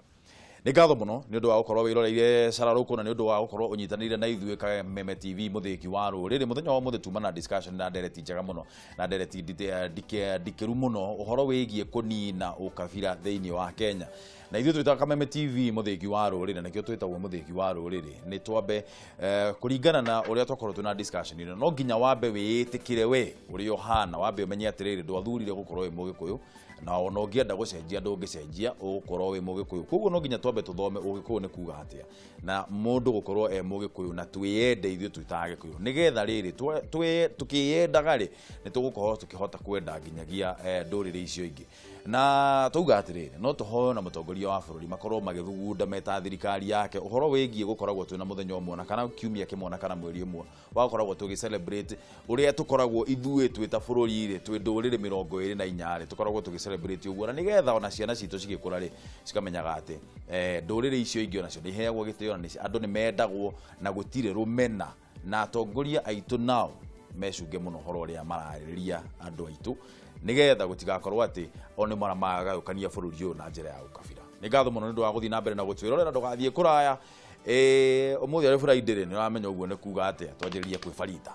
Nĩ ngatho mũno nĩ ũndũ wa gũkorwo wĩroreire cararũkũ na nĩ ũndũ wa gũkorwo ũnyitanĩire na ithuĩ Kameme TV, mũthĩki wa rũrĩrĩ. Mũthenya wa ũmũthĩ tuma na discussion na ndereti njega mũno na ndereti ndikĩru mũno, ũhoro wĩgiĩ kũnina ũkabira thĩinĩ wa Kenya. Na ithuĩ twĩtaga Kameme TV mũthĩki wa rũrĩrĩ, na nĩkĩo twĩtagwo mũthĩki wa rũrĩrĩ. Nĩ twambe kũringana na ũrĩa twakorwo twĩna discussion ĩno, no nginya wambe wĩĩtĩkĩre we ũrĩa ũhana, wambe ũmenye atĩrĩrĩ, ndwathurire gũkorwo wĩ Mũgĩkũyũ. Na ona ũngĩenda gũcenjia ndũngĩcenjia, ũgũkorwo wĩ Mũgĩkũyũ. Koguo no nginya twambe tũthome Ũgĩkũyũ nĩ kuga atĩa, na mũndũ gũkorwo e Mũgĩkũyũ, na twĩyende ithuĩ twĩ ta Agĩkũyũ, nĩgetha rĩrĩ tũkĩyendaga rĩ, nĩ tũgũkorwo tũkĩhota kwenda nginyagia ndũrĩrĩ icio ingĩ. Na twauga atĩrĩrĩ, no tũhoe na mũtongoria wa bũrũri makorwo magĩthugunda meta thirikari yake ũhoro wĩgiĩ gũkoragwo twĩna mũthenya ũmwe na kana kiumia kĩmwe na kana mweri ũmwe wa gũkoragwo tũgĩ celebrate ũrĩa tũkoragwo ithuĩ twĩ ta bũrũri rĩ, twĩ ndũrĩrĩ 24 rĩ, tũkoragwo tũgĩ celebrate ũguo, na nĩgetha ona ciana citũ cigĩkũra rĩ, cikamenyaga atĩ ndũrĩrĩ icio ingĩ onacio nĩ iheagwo gĩtĩo na andũ nĩ mendagwo na gũtirĩ rũmena. Na atongoria aitũ nao mecunge mũno ũhoro ũrĩa mararĩrĩria andũ aitũ, nĩgetha gũtigakorwo atĩ o nĩ mara magayũkania bũrũri ũyũ na njĩra ya ũkabira. Nĩ ngatho mũno nĩ ũndũ wa gũthiĩ na mbere na gũtwĩrorera. Ndũgathiĩ kũraya. Ũmũthĩ arĩ Friday rĩ, nĩ ũramenya ũguo nĩ kuga atĩa, twanjĩrĩrie kwĩ Farida.